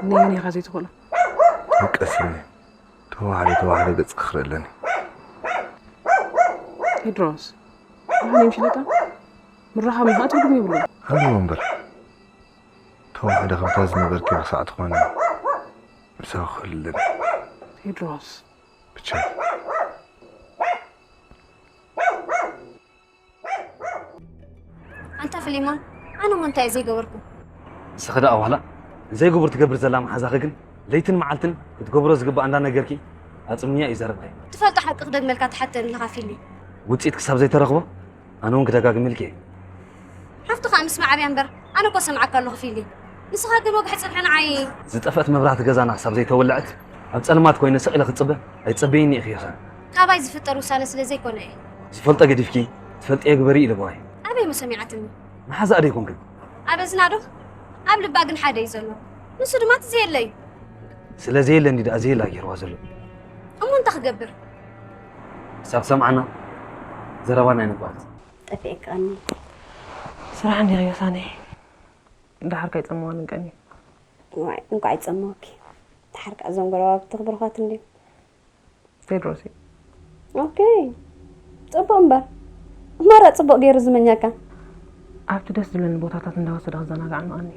ነየን ኢኻ ዘይትኽእሎ? ይቀስኒ። ተዋሕደ ተዋሕደ ገጽ ክኽርኢ ኣለኒ። ቴድሮስ፣ ብርሃን ይምሽለጣ? ምራኸብ ምኽኣት ትርጉም የብሉን። ኣለዎ እምበር። ተዋሕደ ከምታ ዝነበርኪ ክሳዕ ትኾኒ ምሳኺ ክህሉ ኣለኒ። ቴድሮስ። ብቻ። ኣንታ ፍሊሞን፣ ኣነ እሞ እንታይ እየ ዘይገበርኩ? ንስኺ ደኣ ዋላ ዘይግቡር ትገብር ዘላ መሓዛኺ ግን ለይትን መዓልትን ክትገብሮ ዝግባእ እንዳነገርኪ ኣጽምያ እዩ ዘረባይ። ትፈልጦ ሓቂ ክደግመልካ ትሓተኒ ኣለኻ ፊሊ። ውጽኢት ክሳብ ዘይተረኽቦ ኣነ እውን ክደጋግመልኪ እየ። ሓፍትኻ ምስማዕ ኣብያ እምበር ኣነ እኮ ሰምዓካ ኣለኹ ፊሊ። ንስኻ ግን ወግሒ ጽንሒ ንዓይ። ዝጠፍአት መብራህቲ ገዛና ክሳብ ዘይተወልዐት ኣብ ጸልማት ኮይነ ስቕ ኢለ ክጽበ ኣይትጸበይኒ ኢኺ ኢኻ። ካባይ ዝፍጠር ውሳነ ስለ ዘይኮነ እየ። ዝፈልጦ ገዲፍኪ ትፈልጥዮ ግበሪ ኢለ ብዋይ። ኣበይ እሞ ሰሚዓትኒ? መሓዛኣ ዶ ኣይኮንክን? ኣብ እዝና ዶ? ኣብ ልባ ግን ሓደ እዩ ዘሎ። ንሱ ድማ እቲ ዘየለ እዩ። ስለ ዘየለ እንዲ ደኣ ዘየላ ገይርዋ ዘሎ። እሞ እንታይ ክገብር? ክሳብ ሰምዓና ዘረባና ኣይነቋርጽ። ጠፊእካኒ። ስራሕ እንዲኺ ዮሳነይ። ደሓር ከይጸመዋ ንቀኒ። ዋይ እንኳዕ ይጸመወኪ። ደሓር ከኣ እዞም ጎረባብቲ ክብርኳት እንድዮም። ቴድሮስ እዩ። ኦኬ ጽቡቕ እምበር እማራ ጽቡቕ ገይሩ ዝመኛካ። ኣብቲ ደስ ዝብለኒ ቦታታት እንዳወሰደ ክዘናጋዕ ምኣኒ።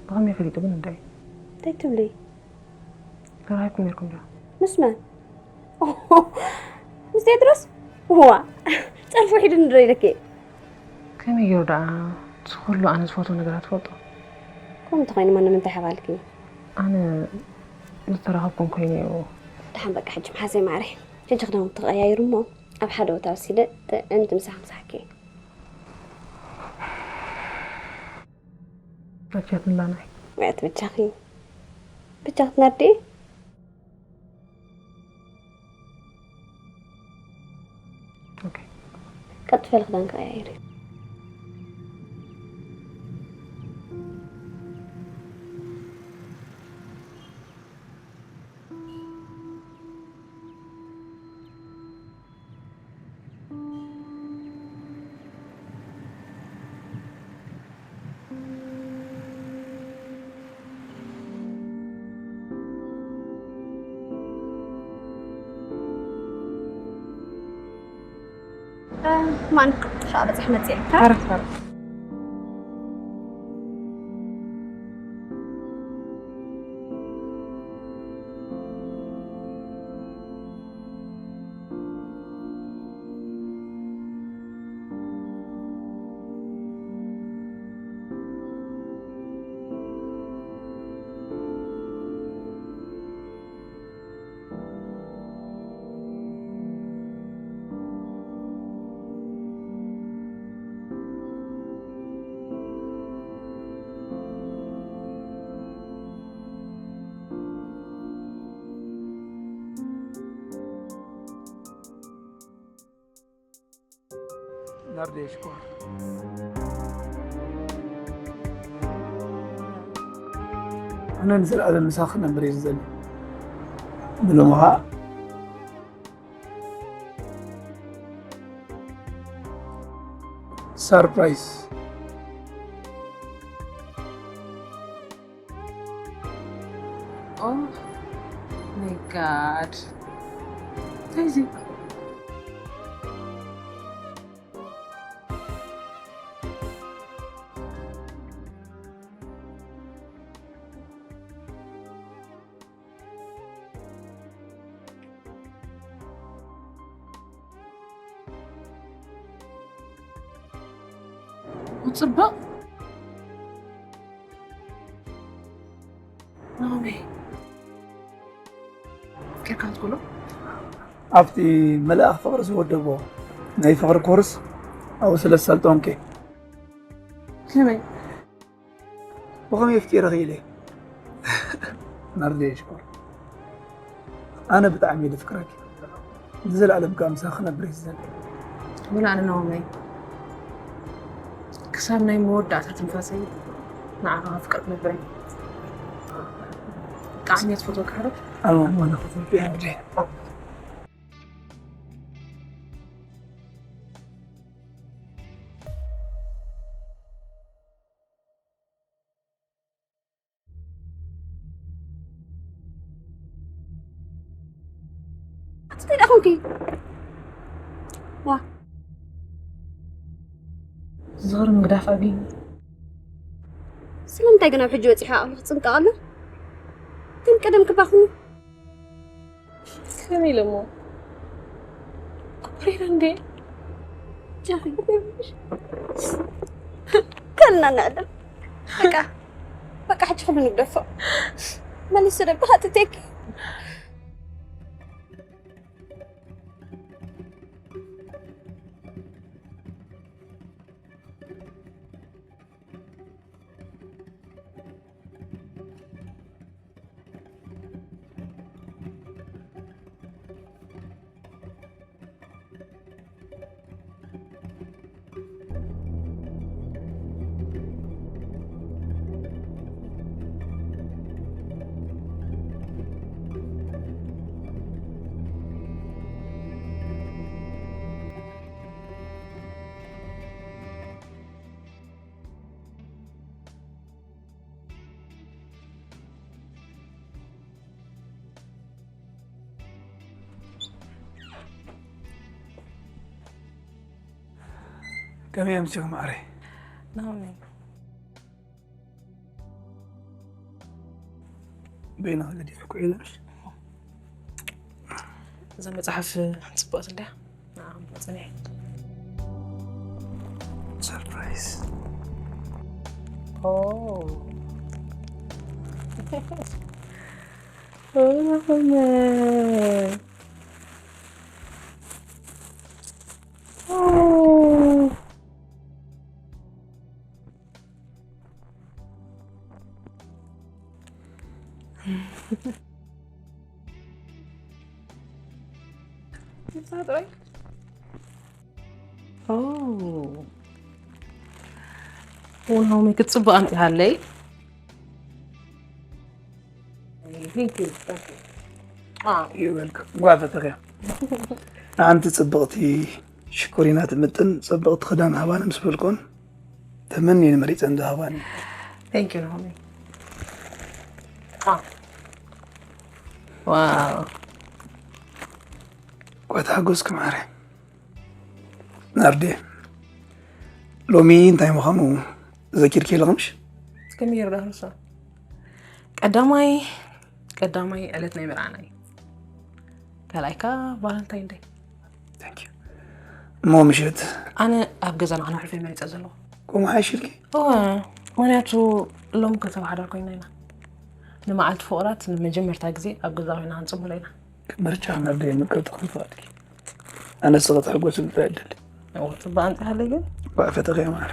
ብኸመይ ፈሊጡ ግን እንታይ? እንታይ ትብሊ? ተራኺብኩም ነርኩም ዶ? ምስ መን? ምስ ቴድሮስ? ዋ፣ ጸርፊ ውሒዱ ንድሮ ኢለኪ። ከመይ ገይሩ ደኣ እዚ ኩሉ ኣነ ዝፈትዎ ነገራት ትፈልጦ? ከምኡ እንተኾይኑ እሞ ንምንታይ ሓባልኪ? ኣነ ዝተራኸብኩም ኮይኑ እዩ። ደሓን በቃ ሕጂ መሓዘይ ማዕረ። ሕጂ ክዳውንቲ ተቐያይሩ እሞ ኣብ ሓደ ቦታ ወሲደ ጥዕምቲ ምሳሕ ምሳሕኪ። ኣትያት ምላናይ። ወያት ብቻኺ። ብቻኺ ትነዲ? ኦኬ። ቀጥ በል ክዳን ቀያይሪ። ማን ሻ በጽሕ መጽእ ሓረፍ ሓረፍ። ናርዲ ሽኮር ኣነ ንዘለኣለም ምሳኺ ክነብር እየ ዝደሊ። ብሎሚ ኸዓ ሰርፕራይዝ። Oh my god. እንታይ እዚ? ጽብቕ ናሆመይ፣ ኣፍቂርካ ትብሎ? ኣብቲ መልኣኽ ፍቕሪ ዝወደቦ ናይ ፍቕሪ ኮርስ ኣብኡ ስለ ዝሰልጠንኩ እየ። ከመይ? ብኸመይ ኣፍቂረ ክኢለ? ናርዲ ሽኮር፣ ኣነ ብጣዕሚ እየ ዘፍቅረኪ። ንዘለኣለም ከኣ ምሳኺ ክነብር እየ ዝደሊ። ወላ ኣነ ናሆመይ፣ ክሳብ ናይ መወዳእታ ትንፋሰይ ንዓኻ ከፍቅር ክነብር እየ። ብጣዕሚ እየ ዝፈትወካ ሓረፍ። ኣነ እውን ኣነ ክፈትወኪ እየ ናርዲ። ኣቲ እንታይ ደኣ ኮንኪ? ዋ። ዝኽሪ ምግዳፍ ኣብዩ። ስለምንታይ ግን ኣብ ሕጂ በጺሑ ዓቕሊ ክጽንቀቕ ኣሎ? ግን ቀደም ክባኽኑ። ከመይ ኢለ እሞ? ኮሪረ እንዴ? ጃኺ። ከልና ንዕድም። በቃ፣ በቃ ሕጂ ኩሉ ንግደፎ። መሊሱ ደብኻ ትቴክ። ከመይ ኣምሲኹም ማዕረይ? ናሆመይ። በይንኻ ገዲፈኩ ኢለ። እዛ መጽሓፍ ጽቡቕቲ እንድያ። ንዓ መጽንሒ። ሰርፕራይዝ። ኦ። ኦ፣ መ-፣ ኦ። ንሳ ጥራይ? ኦ። ኦ፣ ናኦሚ፣ ክትጽብቕ ኣምጺኻለይ። Thank you. Thank you. አ። You're welcome. እንኳዕ ፈተኽያ። ንሓንቲ ጽብቕቲ ሽኮሪና ትምጥን ጽብቕቲ ክዳን ሃባኒ ምስ በልኩን፣ ተመኒኒ መሪጸን ዝሃባኒ። Thank you፣ ናኦሚ። አ። ዋው። እንኳዕ ተሓጎስኪ ማዕረ። ናርዲ፣ ሎሚ እንታይ ምዃኑ ዘኪርኪ ኣለኺ ምሽ? ከመይ ይርዳእ ርሳ? ቀዳማይ፣ ቀዳማይ ዕለት ናይ መርዓና እዩ። ካልኣይካ ቫለንታይን ደይ። Thank you። እሞ ምሸት? ኣነ ኣብ ገዛ ንዓና ሕልፈ መሪጸ ዘለኹ። ከምኡ ሓይሽልኪ? እወ፣ ምኽንያቱ ሎም ከተባሓዳር ኮይና ኢና። ንመዓልቲ ፍቑራት ንመጀመርታ ግዜ ኣብ ገዛ ኮይና ክንጽምሎ ኢና። ምርጫ ናርዲ ምቅርቲ ክንፈቕድኪ። ኣነ ስቕ ትሕጎስ እንታይ እድል? እወ፣ ጽቡቕ ኣምጺኻለይ ግን። ባእ ፈተኺ ማር።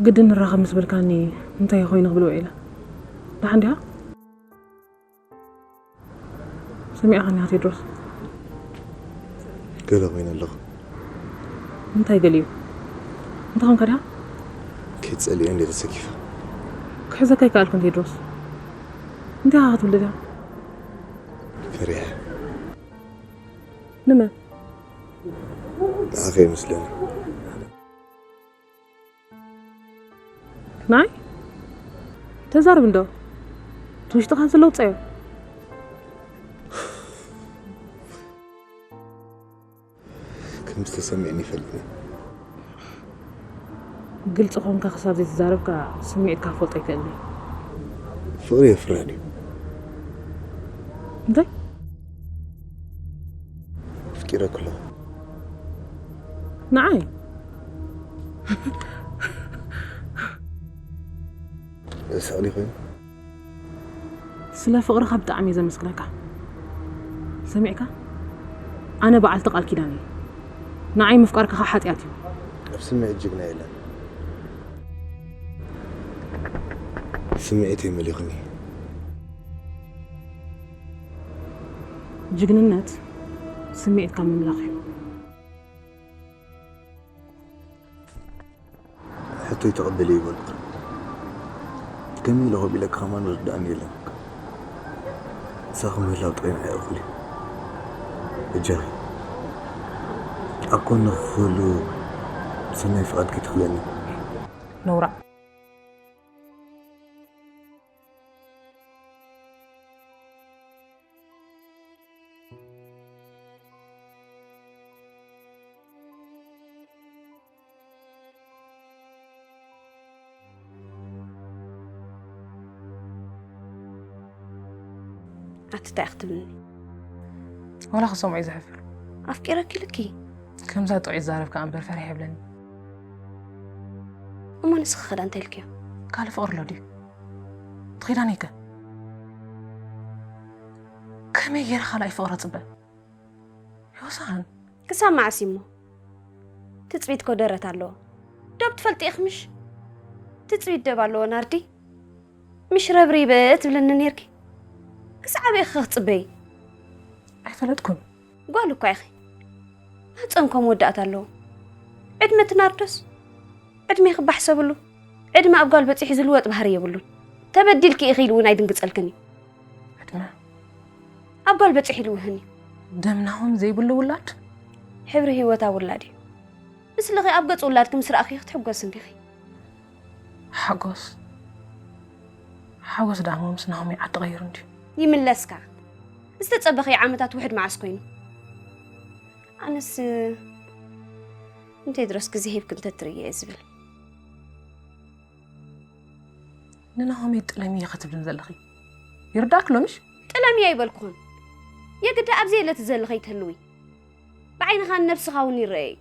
ግድን ንራኸብ ምስ በልካኒ እንታይ ኮይኑ ክብል ውዒለ? ደሓን ዲኻ? ሰሚዕኻኒ ኢኻ ቴድሮስ? ገለ ኮይነ ኣለኹ። እንታይ ገሊኡ? እንታይ ኾንካ ዲኻ? ከይትጸልእዮ እንዴ ተሰኪፈ? ክሕዘካ ኣይከኣልኩን ቴድሮስ። እንታይ ኢኻ ክትብል ደሊኻ? ፈሪሐ። ንመን? ንዓኺ ይመስለኒ። ናይ ተዛረብ እንዶ፣ እቲ ውሽጥኻ ዘሎ ውጻዮ። ከም ዝተሰምዐኒ ይፈልጥኒ። ግልጺ ኾንካ ክሳብ ዘይተዛረብካ ስምዒትካ ክፈልጦ ይክእልኒ። ፍቕሪ የፍርህ ድዩ? እንታይ? ኣፍቂረኪ ኣለኹ። ንዓይ? ስእሊ ኮይኑ? ስለ ፍቕርኻ ብጣዕሚ እየ ዘመስግነካ። ሰሚዕካ? ኣነ በዓልቲ ቃል ኪዳን እየ። ንዓይ ምፍቃርካ ኸኣ ሓጢኣት እዩ። ኣብ ስምዒት ጅግና የለን። ስምዒተይ መሊኹኒ። ጅግንነት ስምዒትካ ምምላኽ እዩ። ሕቶይ ተቐበሊ ይበልኩ። ከመይ ኢለ ኮፍ ኢለ ከማን ዝርድኣኒ የለን። ንሳኺ ምህላው ጥራይ ንዓይ እኹል እዩ። በጃኺ ኣብ ጎኒ ክህሉ ብሰናይ ፍቓድ ከይትኽልእኒ። ነውራ። ኣቲ እንታይ ክትብልኒ? ወላ ክሰምዖ እዩ ዘሕፍር። ኣፍቂረኪ ኢልኪ? ከምዛ ጥዑይ ይዛረብ ከኣ እምበር ፈሪሐ የብለኒ። እሞ ንስኺ ኸዳ እንታይ ኢልክዮ? ካልእ ፍቕሪ ኣሎ ድዩ? ትኺዳነይ ከ? ከመይ ገይረ ካልኣይ ፍቕሪ ኣጽበ? ዮሳን። ክሳብ መዓስ እሞ? ትጽቢት ኮ ደረት ኣለዎ። ዶብ ትፈልጢ ኢኺ ምሽ? ትጽቢት ደብ ኣለዎ ናርዲ። ምሽ ረብሪበ ትብልኒ ኔርኪ። ክሳዕ ኣበይ ኢኺ ክትጽበዪ? ኣይፈለጥኩን። ጓል እኳ ኢኺ። ማህጸን ኮ መወዳእታ ኣለዎ። ዕድመ እቲ ናርዶስ ዕድሜ ክባሕሰብሉ። ዕድመ ኣብ ጓል በጺሑ ዝልወጥ ባህሪ የብሉን። ተበዲልኪ ኢኺ ኢሉ እውን ኣይድንግጸልክን እዩ። ዕድመ ኣብ ጓል በጺሑ ኢሉ ውህን እዩ። ደም ናሆም ዘይብሉ ውላድ። ሕብሪ ህይወታ ውላድ እዩ። ምስልኺ ኣብ ገጽ ውላድኪ ምስ ረኣኽዮ ክትሕጎሲ እንዲኺ። ሓጎስ ሓጎስ ደኣ እሞ ምስ ናሆም ዓዲ ቀይሩ እንድዩ። ይምለስካ። ዝተጸበኽዮ ዓመታት ውሕድ መዓስ ኮይኑ? ኣነስ ንቴድሮስ ግዜ ሂብኪ እንተትርእዮ እየ ዝብል። ንናሆመይ ጥለምየ ክትብልን ዘለኺ ይርዳእኪ ሎምሽ? ጥለምየ ኣይበልኩኹን። የግዳ ኣብዚ የለ ትዘሊ ከይትህልዊ። ብዓይንኻን ነብስኻ እውን ይረአ እዩ።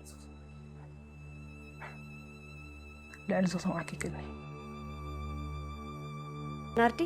ልዕሊ እዚ ክሰምዓኪ ይክእልኒ። ናርዲ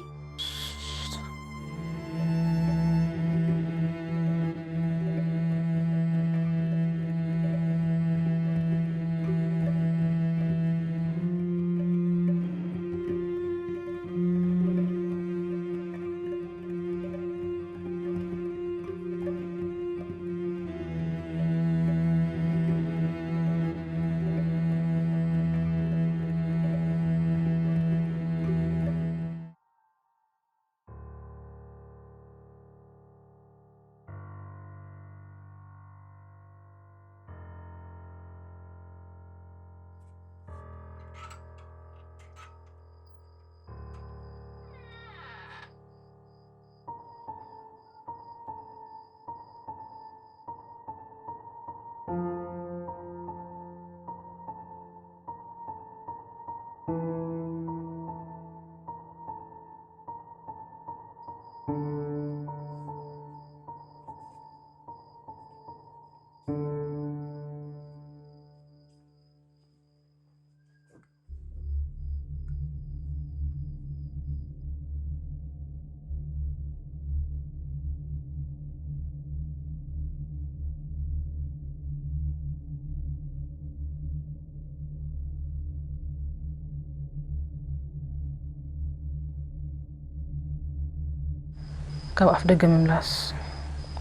ካብ ኣፍ ደገ ምምላስ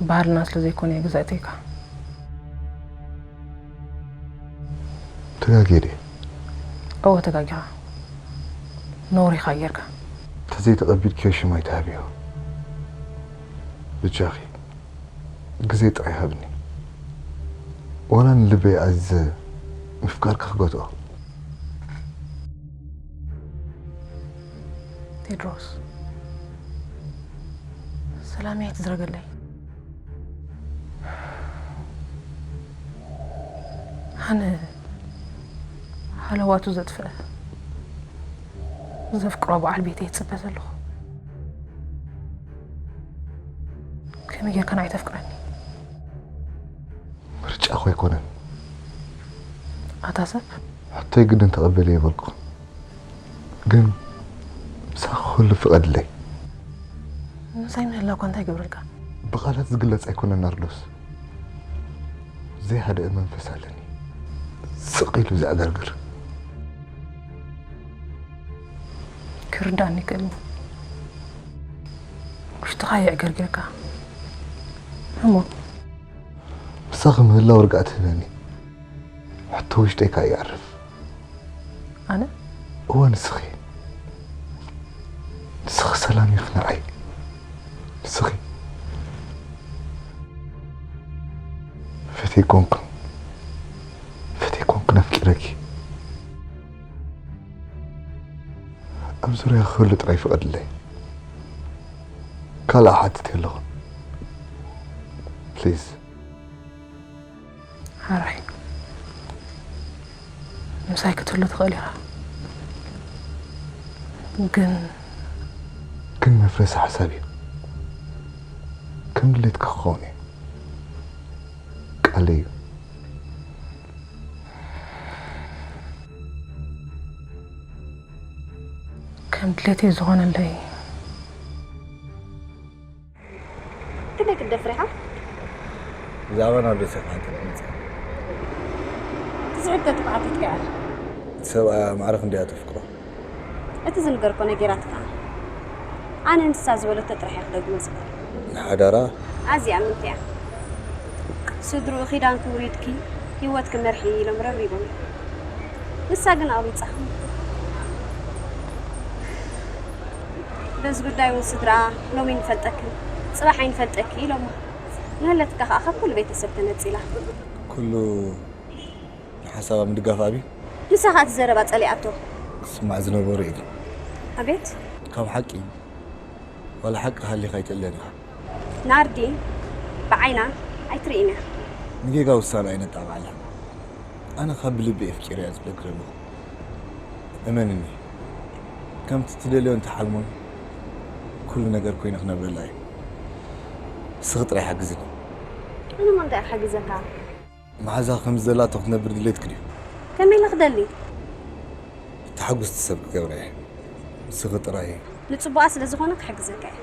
ባህልና ስለ ዘይኮነ እየ ግዛእተይካ። ተጋግየ ድየ? እወ ተጋጊኻ። ነውሪ ኢኻ ጌርካ። ተዘይተቐቢልክዮ ሽም ኣይትሃብዮ። ብጃኺ ግዜ ጥራይ ሃብኒ። ዋላ ንልበይ ኣዚዘ ምፍቃርኪ ክገትኦ። ቴድሮስ ሰላመይ ኣይትዝረገለይ። ኣነ ሃለዋቱ ዘጥፍአ ዘፍቅሮ በዓል ቤተይ ይጽበ ዘለኹ። ከመይ ጌርካ ንዓይ ተፍቅረኒ? ምርጫ እኮ ኣይኮነን። ኣታ ሰብ ሕቶይ ግድን ተቐበልዮ ይበልኩ። ግን ምሳኺ ኩሉ ፍቐድለይ። ምሳይ ምህላው እኳ እንታይ ይገብረልካ? ብቓላት ዝግለጽ ኣይኮነን ናርዶስ። ዘይሃደአ መንፈስ ኣለኒ። ስቕ ኢሉ ዘዕገርግር። ክርዳእኒ ይክእል ውሽጥኻ የዕገርጊርካ እሞ ምሳኺ ምህላው ርግኣት ትህበኒ። ሕቶ ውሽጠይ ከኣ ይኣርፍ። ኣነ እወ ንስኺ ንስኺ ሰላም ኢኺ ንዓይ ንስኺ ፈትየኮንኩን ፈትየኮንኩን ኣፍቂረኪ ኣብ ዙርያ ክህሉ ጥራይ ፍቐድለይ ካልእ ሓትት የለኹን ፕሊዝ ሓራይ ምሳይ ክትህሉ ትኽእል ኢኻ ግን ግን መፍረሲ ሓሳብ እዩ ከም ድሌትካ ክኸውን እዩ ከለዩ። ከም ድሌተይ ዝኾነለይ። ክንደይ ክትደፍር ኢኻ? ብዛዕባ ናብ ደሴ ክሓተት መፅእ። ትዝሕተ ትብዓተት ከኣ። እቲ ሰብኣያ ማዕረ ክንደያ ተፍቅሮ። እቲ ዝንገርኮ ነጊራትካ። ኣነ ንሳ ዝበለቶ ጥራሕ እየ ክደግሞ ዝኽእል። ንሓዳራ ኣዝያ ምንትያ። ስድርኡ ኪዳንኪ ውሪድኪ ህይወትኪ መርሒ ኢሎም ረብሪቦም እዮም። ንሳ ግን ኣቕቢጻ። በዚ ጉዳይ እውን ስድራ ሎሚ ንፈልጠኪ ጽባሕ ኣይንፈልጠኪ ኢሎማ። ንህለትካ ከኣ ካብ ኩሉ ቤተሰብ ተነጺላ። ኩሉ ንሓሳባ ምድጋፍ ኣብዩ። ንሳ ከኣ እቲ ዘረባ ጸሊኣቶ። ክስማዕ ዝነበሮ እዩ ግን ኣቤት ካብ ሓቂ ዋላ ሓቂ ሃሊኻ ኣይትእለን ኢኻ። ናርዲ ብዓይና ኣይትርእይን እያ። ንጌጋ ውሳነ ኣይነጣቕዓላ። ኣነ ካብ ብልቢ ኣፍቂረያ ዝብለኪ ዘለኹ። እመንኒ፣ ከምቲ ትደልዮን ትሓልሞን ኩሉ ነገር ኮይነ ክነብረላ እየ። ንስኺ ጥራይ ሓግዝኒ። ኣነ ማ እንታይ ክሓግዘካ? መሓዛ ከም ዘላቶ ክትነብር ድሌትኪ ድዩ? ከመይ ኢለ ክደሊ? ተሓጉስቲ ሰብ ክገብራ እየ። ንስኺ ጥራይ። ንጽቡቓ ስለ ዝኾነ ክሕግዘካ እየ።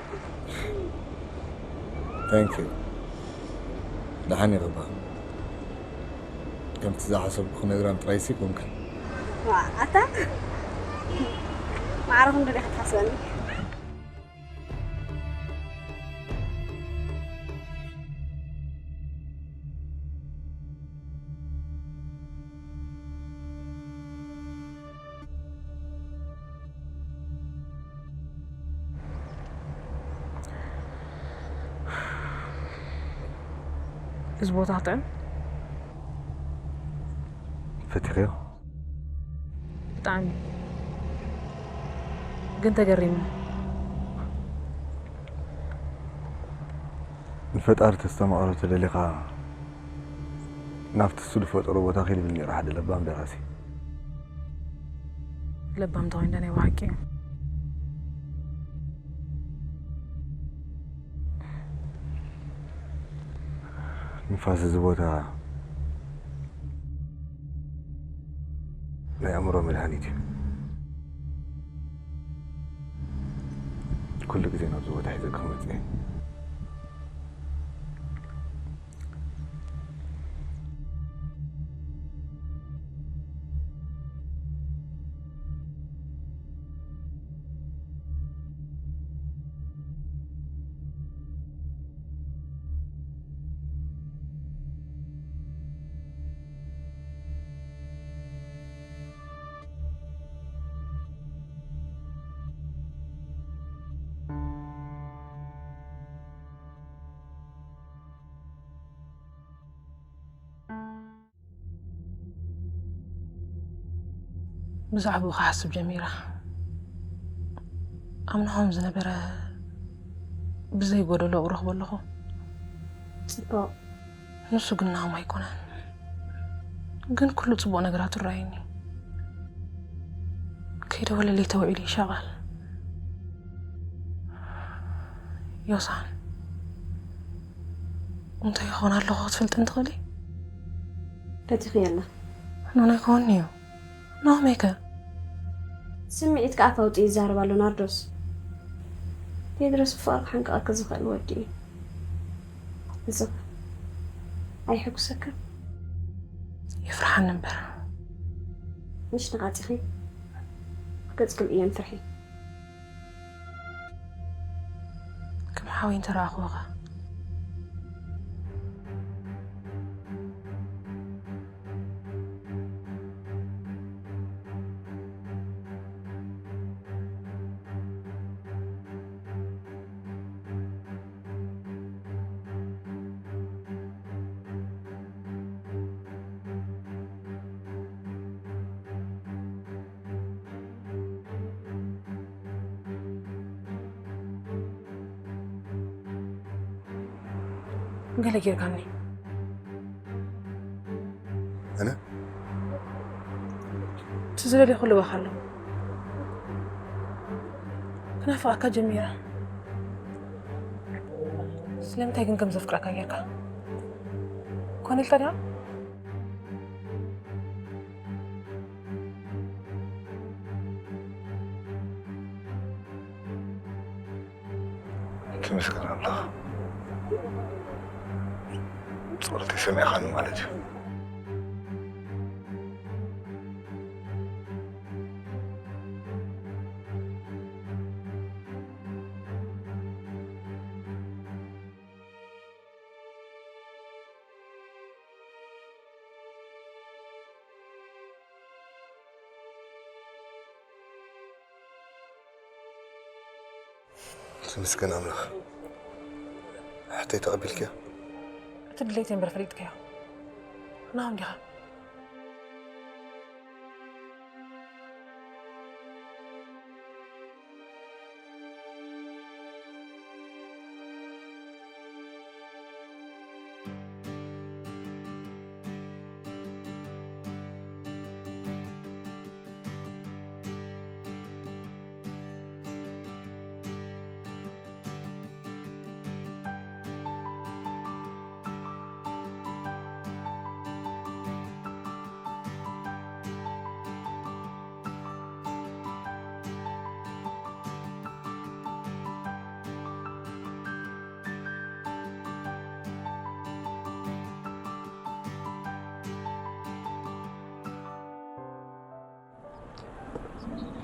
Thank you። ደሓን ይቕባ። ከምቲ ዝሓሰብኩ ክነግራም ጥራይ ሲ ኮንክን። ዋ፣ ኣታ ማዕረ ክንዱ ዲኻ ትሓስበኒ? እዚ ቦታ ጥዕም ፈቲኽዮ? ብጣዕሚ ግን ተገሪመ። ንፈጣሪ ተስተማቕሮ ተደሊኻ ናብቲ እሱ ዝፈጠሮ ቦታ ኺድ ብል ነይሩ ሓደ ለባም ደራሲ። ለባም ተኾይንዶ ናይ ብሓቂ እዩ። ንፋስ እዚ ቦታ ናይ ኣእምሮ መድሃኒት እዩ። ኩሉ ግዜ ናብዚ ቦታ ሒዘ ክመፅእ እየ። ብዛዕባኡ ክሓስብ ጀሚራ። ኣብ ናሆም ዝነበረ ብዘይ ጎደሎ እረኽቦ ኣለኹ። ጽቡቕ። ንሱ ግን ናሆም ኣይኮነን። ግን ኩሉ ጽቡቕ ነገራቱ ይረኣየኒ። ከይደወለለይ ተውዒሉ ይሻቐል። ዮሳን እንታይ ይኾን ኣለኹ ክትፈልጥን ትኽእሊ? ፈቲኽዮ ኣላ። ኖኖ ኣይኮን እዩ። ናሆመይ ከ? ስምዒት ከኣ ኣፍ ኣውጺኡ ይዛረብ ኣሎ ናርዶስ። ቴድሮስ ብፍቕሪ ክሓንቅቐኪ ዝኽእል ወዲ እዩ። እዚ ኣይሕጉሰካ? የፍርሓኒ እምበር። ምሽ ነቓጺኺ ገጽ ክልእዮን ፍርሒ። ከም ሓወይ እንተረኣኽዎ ኸ? ገለ ጌርካኒ። ኣነ? እቲ ዝደልዮ ኩሉ ባኻ ኣሎ። ክናፍቐካ ጀሚረ። ስለምንታይ ግን ከም ዘፍቅረካ ጌርካ? እኮ ኮነ ኢልካ ዲኻ? ተመስገን ኣምላኽ። ጸሎተይ ሰሚዕኻኒ ማለት እዩ። ተመስገን ኣምላኽ። ሕቶይ ተቐቢልክዮ? እቲ ድሌተይ እምበር ፈሊጥካዮ። ናሆም ዲኻ?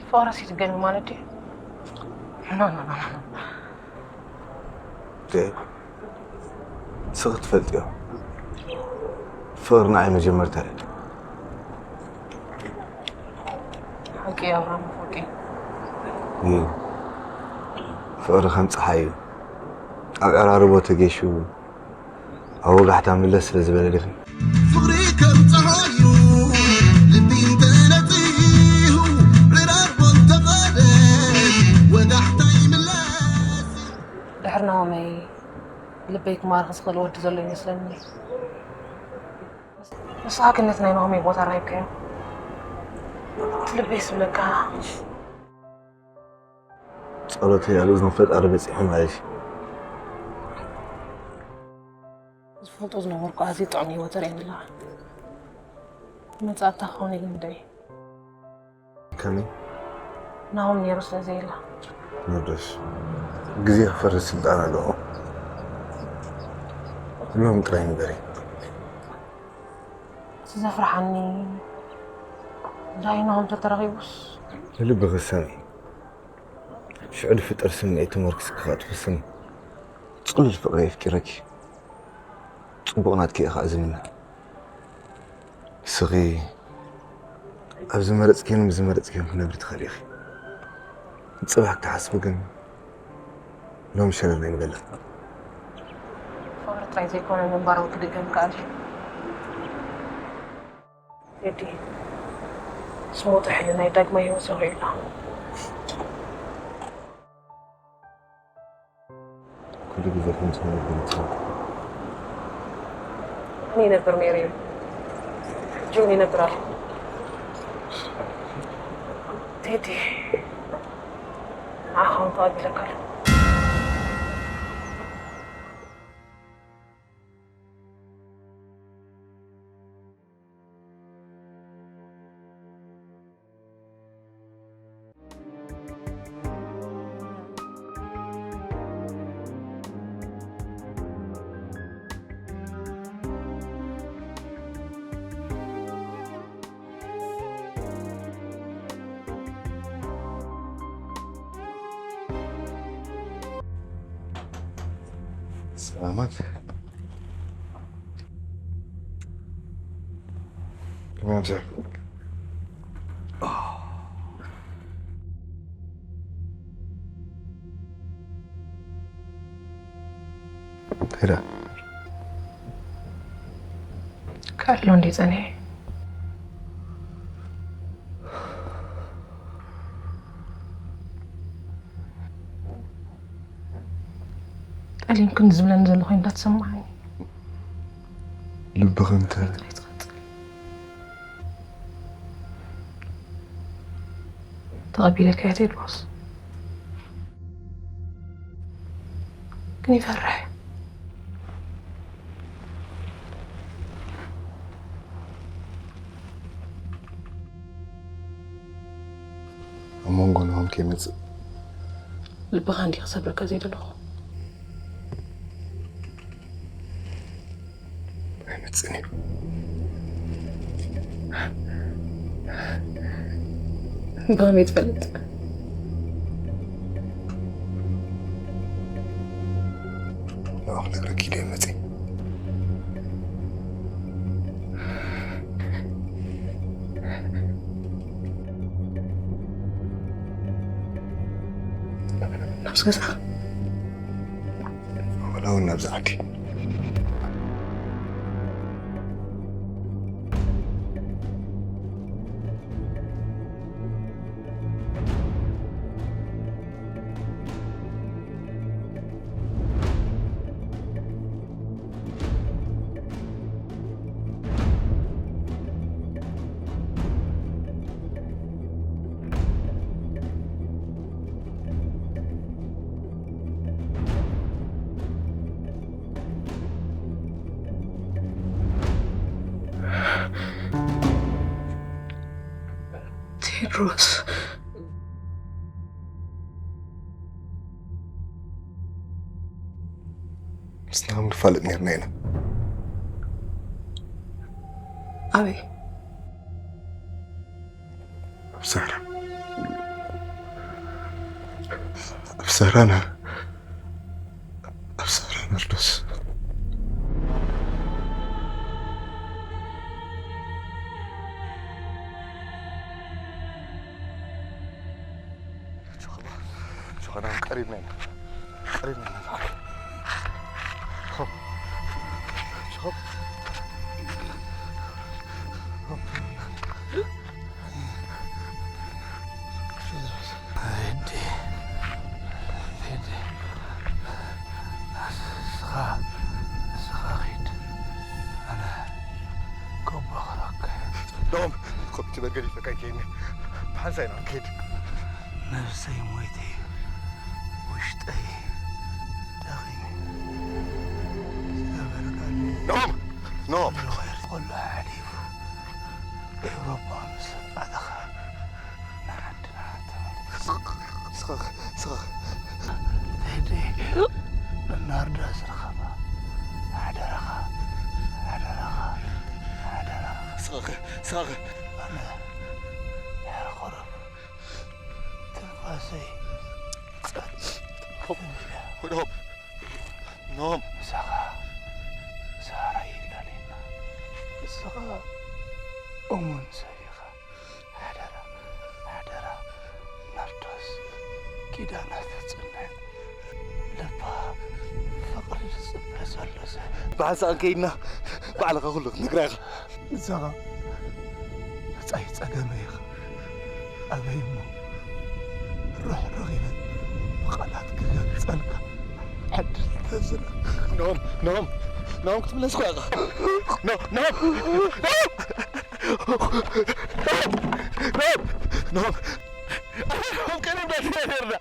ፍቕሪ ሲትገሚ ማለት ድዩ? ኖ፣ ኖ፣ ኖ፣ ኖ። ዴቭ፣ ንስኺ ትፈልጥዮ፣ ፍቕሪ ንዓይ መጀመርታ እዩ። ሓቂ እዩ ኣብርሃም፣ ሓቂ። እዩ። ፍቕሪ ከም ጸሓይ እዩ። ኣቀራርቦ ተጌሹ፣ ኣብ ወጋሕታ ምለስ ስለ ዝበለ ዲኺ? ፍቕሪ ከም ጸሓይ እዩ፣ ልቢ እንተነጺሁ፣ ዕራርቦ እንተቐደ፣ ወጋሕታ ይምለስ። ድሕሪ ናሆመይ ልበይ ክማርኽ ዝኽእል ወዲ ዘሎ ይመስለኒ። ንስኻ ግን ነቲ ናይ ናሆመይ ቦታ ራሂብካዮ። እቲ ልበይ ዝብለካ። ጸሎተይ ኣብ እዝኒ ፈጣሪ በጺሑ ማለት እዩ። ዝፈልጦ ዝነበርኩ ኣዝዩ ጥዑም ህይወት ተርእየኒ ኣለኻ። መጻእታ ክኸውን ኢለ ምደይ። ከመይ? ናሆም ነይሩ ስለ ዘየለ። ኖዶስ፣ ግዜ ክፈርስ ስልጣን ኣለዎ። ሎም ጥራይ ንገሪ። እቲ ዘፍርሓኒ ዳይ ናሆም ተተረኺቡስ? ንልብኺ ሰምዒ። ሽዑ ዝፍጠር ስምዒት ተመርኪስኪ ከኣ ትፍስኒ። ጽሉል ፍቕሪ የፍቂረኪ። ጽቡቕ ናትኪ እየ ከኣ ዝምነ። ንስኺ ኣብ ዝመረጽክዮን ምስ ዝመረጽክዮን ክትነብሪ ትኽእሊ ኢኺ። ንጽባሕ ክትሓስቢ ግን ሎም ሸለል ኣይንበልን። ፍቕሪ ጥራይ ዘይኮነ ምንባር እውን ክድገም ይከኣል እዩ። ቴዲ፣ ስሞተ ሕልናይ ዳግማይ ህይወት ዘውዒሉ። ኩሉ ግዜ ከምዚ ክነብር ይጽናሕ። ኣነ ይነብር ነይረ እዩ። ሕጂ እውን ይነብር ኣሎ። ቴዲ፣ ንዓኻ እውን ተቐቢለካ ኣለኹ። ሰላማት። ከመይ ኣምሲኻ? እንታይ ደኣ? ካልእ ኣሎ እንድዩ ጸኒሐ። ጠሊምክን ዝብለኒ ዘሎ ኮይኑ እንዳተሰማዓኒ። ልብኺ እንተ ትፈልጥ። ተቐቢለካዮ ቴድሮስ። ግን ይፈርሕ። ከይመጽእ። ልብኻ እንዲ ክሰብረካ ዘይደለኹ። ኣይመጽእን እዩ። ብኸመይ ትፈልጥ? ንዑ ክነግረኪ ኢለ እየ መጺእ። ናብዚ ገዛ? ወላ እውን ናብዚ ዓዲ። ቴድሮስ። ንስና ንፋለጥ ነርና ኢና። ኣበይ? ኣብ ሳራ። ኣብ ሳራና። ኣብ ሳራ ናርዶስ። ሸኸና ቀሪብና ኢና። ቀሪብና ኢና። ሸኸ ሎም ኮሚቲ በርገር ይፈቃይተይኒ ብሓንሳይ ኢና ንከይድ። ነብሰይ ሞይተ እዩ ውሽጠይ ደኺሙ ዝገበርካሉ ሎም ሎም ኩሉ ሓሊፉ ኤውሮጳ ምስ ኣተኻ ንዓድና ተመልስ። ስኻ ስኻ ቴዲ ናርዶስ ርኸባ ሓደራኻ ሓደራኻ ሓደራኻ ስኻ ስኻ ኣነ ድሕሪ ቁሩብ ትንፋሰይ ጸጥ ትብል እያ። ኖም ኖም ምሳኻ ሳራ ይላልና ንስኻ እሙን ሰብ ኢኻ። ሓደራ ሓደራ ናርዶስ ኪዳና ተጽንዕ። ልባ ፍቕሪ ዝጽበ ዘሎ ሰብ። ብሓንሳእ ከይድና ባዕልኻ ኩሉ ክትነግራ ኢኻ። ንስኻ ብጻይ ጸገመ ኢኻ። ኣበይ እሞ ርሕርሕ ኢለ ብቓላት ክገልጸልካ ዕድል ተዝረክብ። ኖም ኖም ኖም ክትምለስ እኮ ኢኻ። ኖም ኖም ኖም ኖም ኖም ኖም ከነ እንዳተናገርና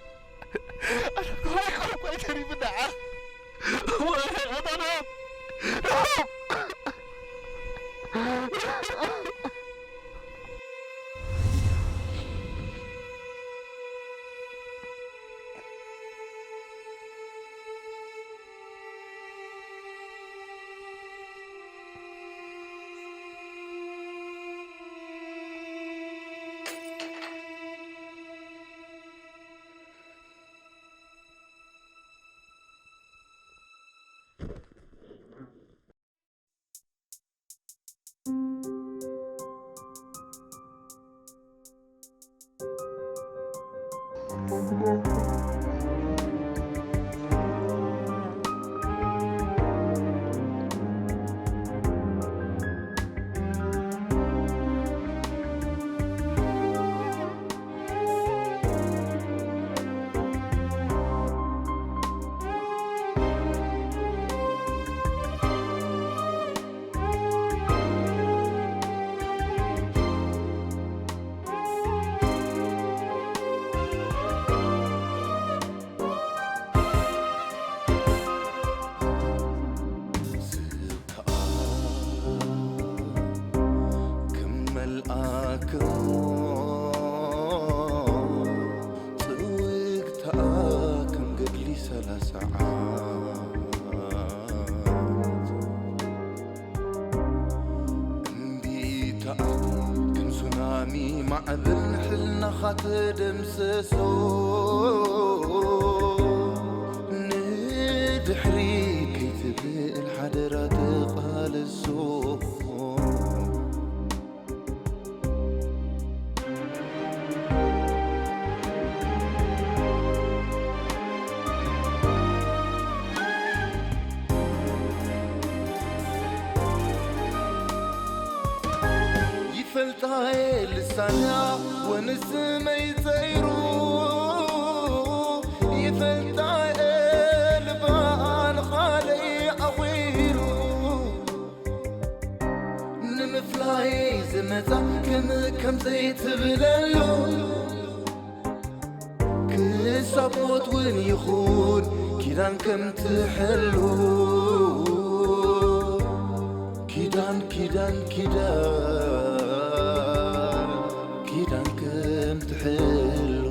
ማዕበል ሕልናኻ ተደምሰሶ፣ ንድሕሪ ከይትብል ሓደራ ተቓለሶ። ይፈልጣ እየ ልሳና ወንስመይ ጸይሩ፣ ይፈልጣ እየ ልባ ንቓለይ ዓዊሩ። ንምፍላይ ዝመጻ ከም ከም ዘይትብለሉ፣ ክሳብ ሞት እውን ይኹን ኪዳን ከም ትሕሉ። ኪዳን፣ ኪዳን፣ ኪዳን፣ ኪዳን ከም ትሕሉ።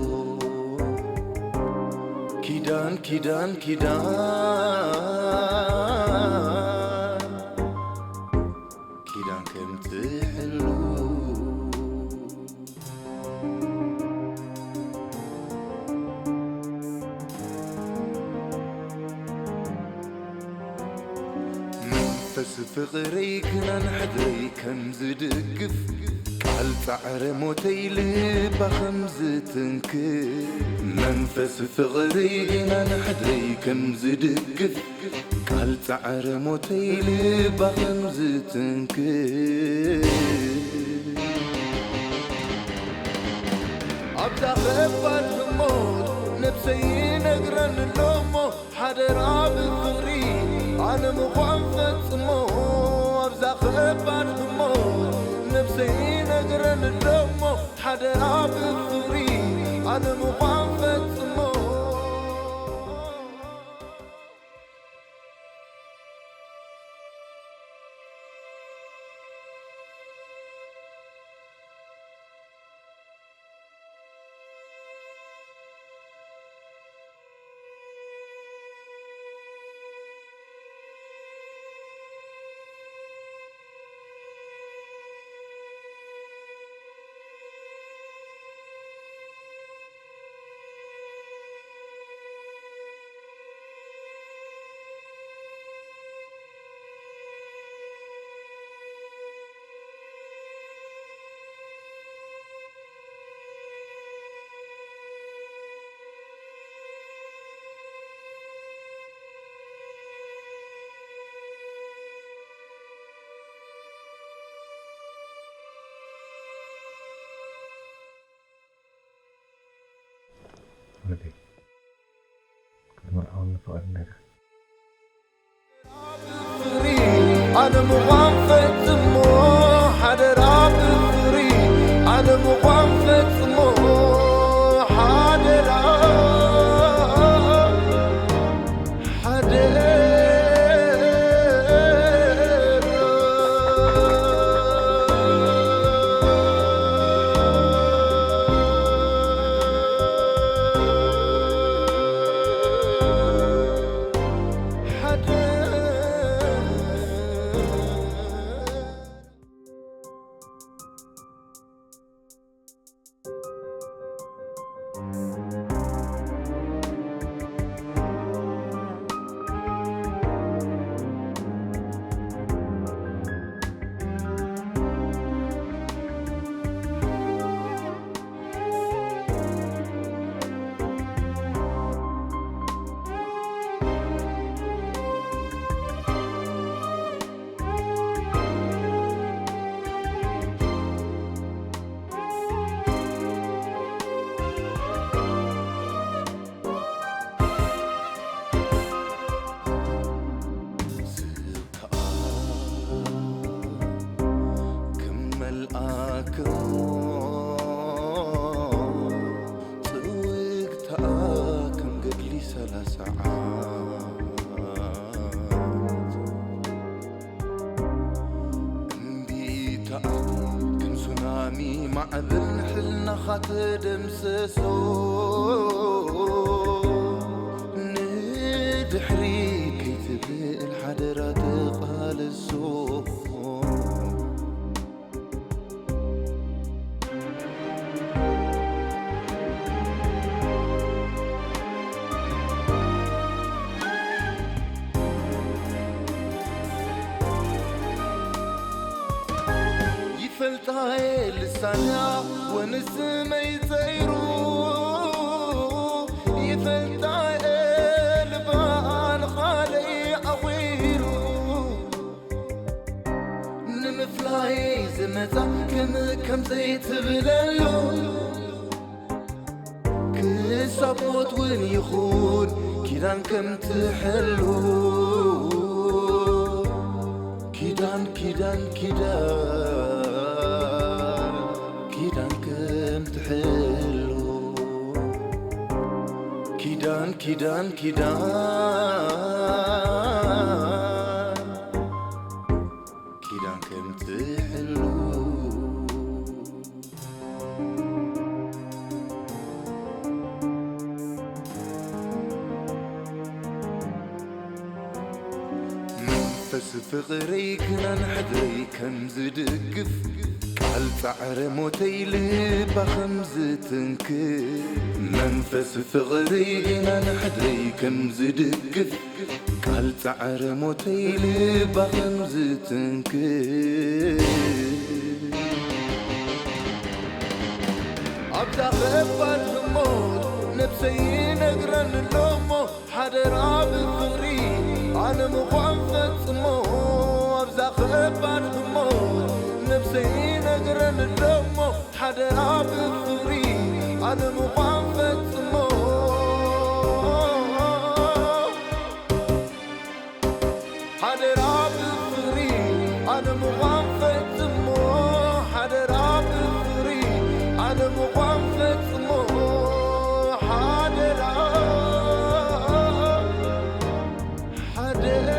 ኪዳን፣ ኪዳን፣ ኪዳን፣ ኪዳን ከም ትሕሉ። መንፈስ ፍቕረይ ክናን ሕድረይ ከም ዝድግፍ፣ ቃል ጻዕረ ሞተይ ልባ ከም ዝትንክፍ። መንፈስ ፍቕረይ ክናን ሕድረይ ከም ዝድግፍ፣ ቃል ጻዕረ ሞተይ ልባ ከም ዝትንክፍ። ኣብዛ ኸባድ ህሞት ነብሰይ ይነግረን ኣለሞ፣ ሓደራ ብፍቕሪ ኣነ ምዃን ፈጽሞ። ኣብዛ ኸባድ ህሞት ነብሰይ ይነግረን ኣለሞ፣ ሓደራ ብፍቕሪ ኣነ ምዃን ፈጽሞ። ወደይ፣ ክትመርዓወኒ ፍቓደኛ ዲኻ? ኣነ ምዃን ፈጽሞ ሓደራ ብፍቕሪ፣ ኣነ ምዃን ፈጽሞ ሓደራ፣ ሓደራ። ስብከኣ ክመልኣክሞ ጽውግታኣ ከም ገድሊ ሰላሳ ዓመት። እምቢታኣ ከም ሱናሚ ማዕበል ንሕልናኻ ተደምሰሶ። ንድሕሪት ከይትብል ሓደራ ተቓለሶ። ታይ ልሳንያ ወንስመይ ጸይሩ ይፈልጣ ልባ ንቓለይ ኣኺሩ ንምፍላይ ዝመጻ ከም ከም ዘይትብለሉ ክሳብ ሞት እውን ይኹን ኪዳን ከም ትሕሉ ኪዳን ኪዳን ኪዳን ኪዳን ከም ትሕሉ ኪዳን ኪዳን ኪዳን ኪዳን ከም ትሕሉ መንፈስ ፍቕረይ ክናን ሕድረይ ከም ዝድግፍ ቃል ጻዕረ ሞተይ ልባ ከም ዝትንክፍ መንፈስ ፍቕረይ ክናን ሕድረይ ከም ዝድግፍ ቃል ጻዕረ ሞተይ ልባ ከም ዝትንክፍ ኣብዛ ኸባድ ህሞት ነብሰይ ይነግረን ኣለሞ ሓደራ ብፍቕሪ ኣነ ምዃን ፈጽሞ ኣብዛ ኸባድ ህሞት ነብሰይ ይነግረን ኣለሞ ሓደራ ብፍቕሪ ኣነ ምዃን ፈጽሞ ሓደራ ብፍቕሪ ኣነ ምዃን ፈጽሞ ሓደራ ብፍቕሪ ኣነ ምዃን ፈጽሞ ሓደራ ሓደራ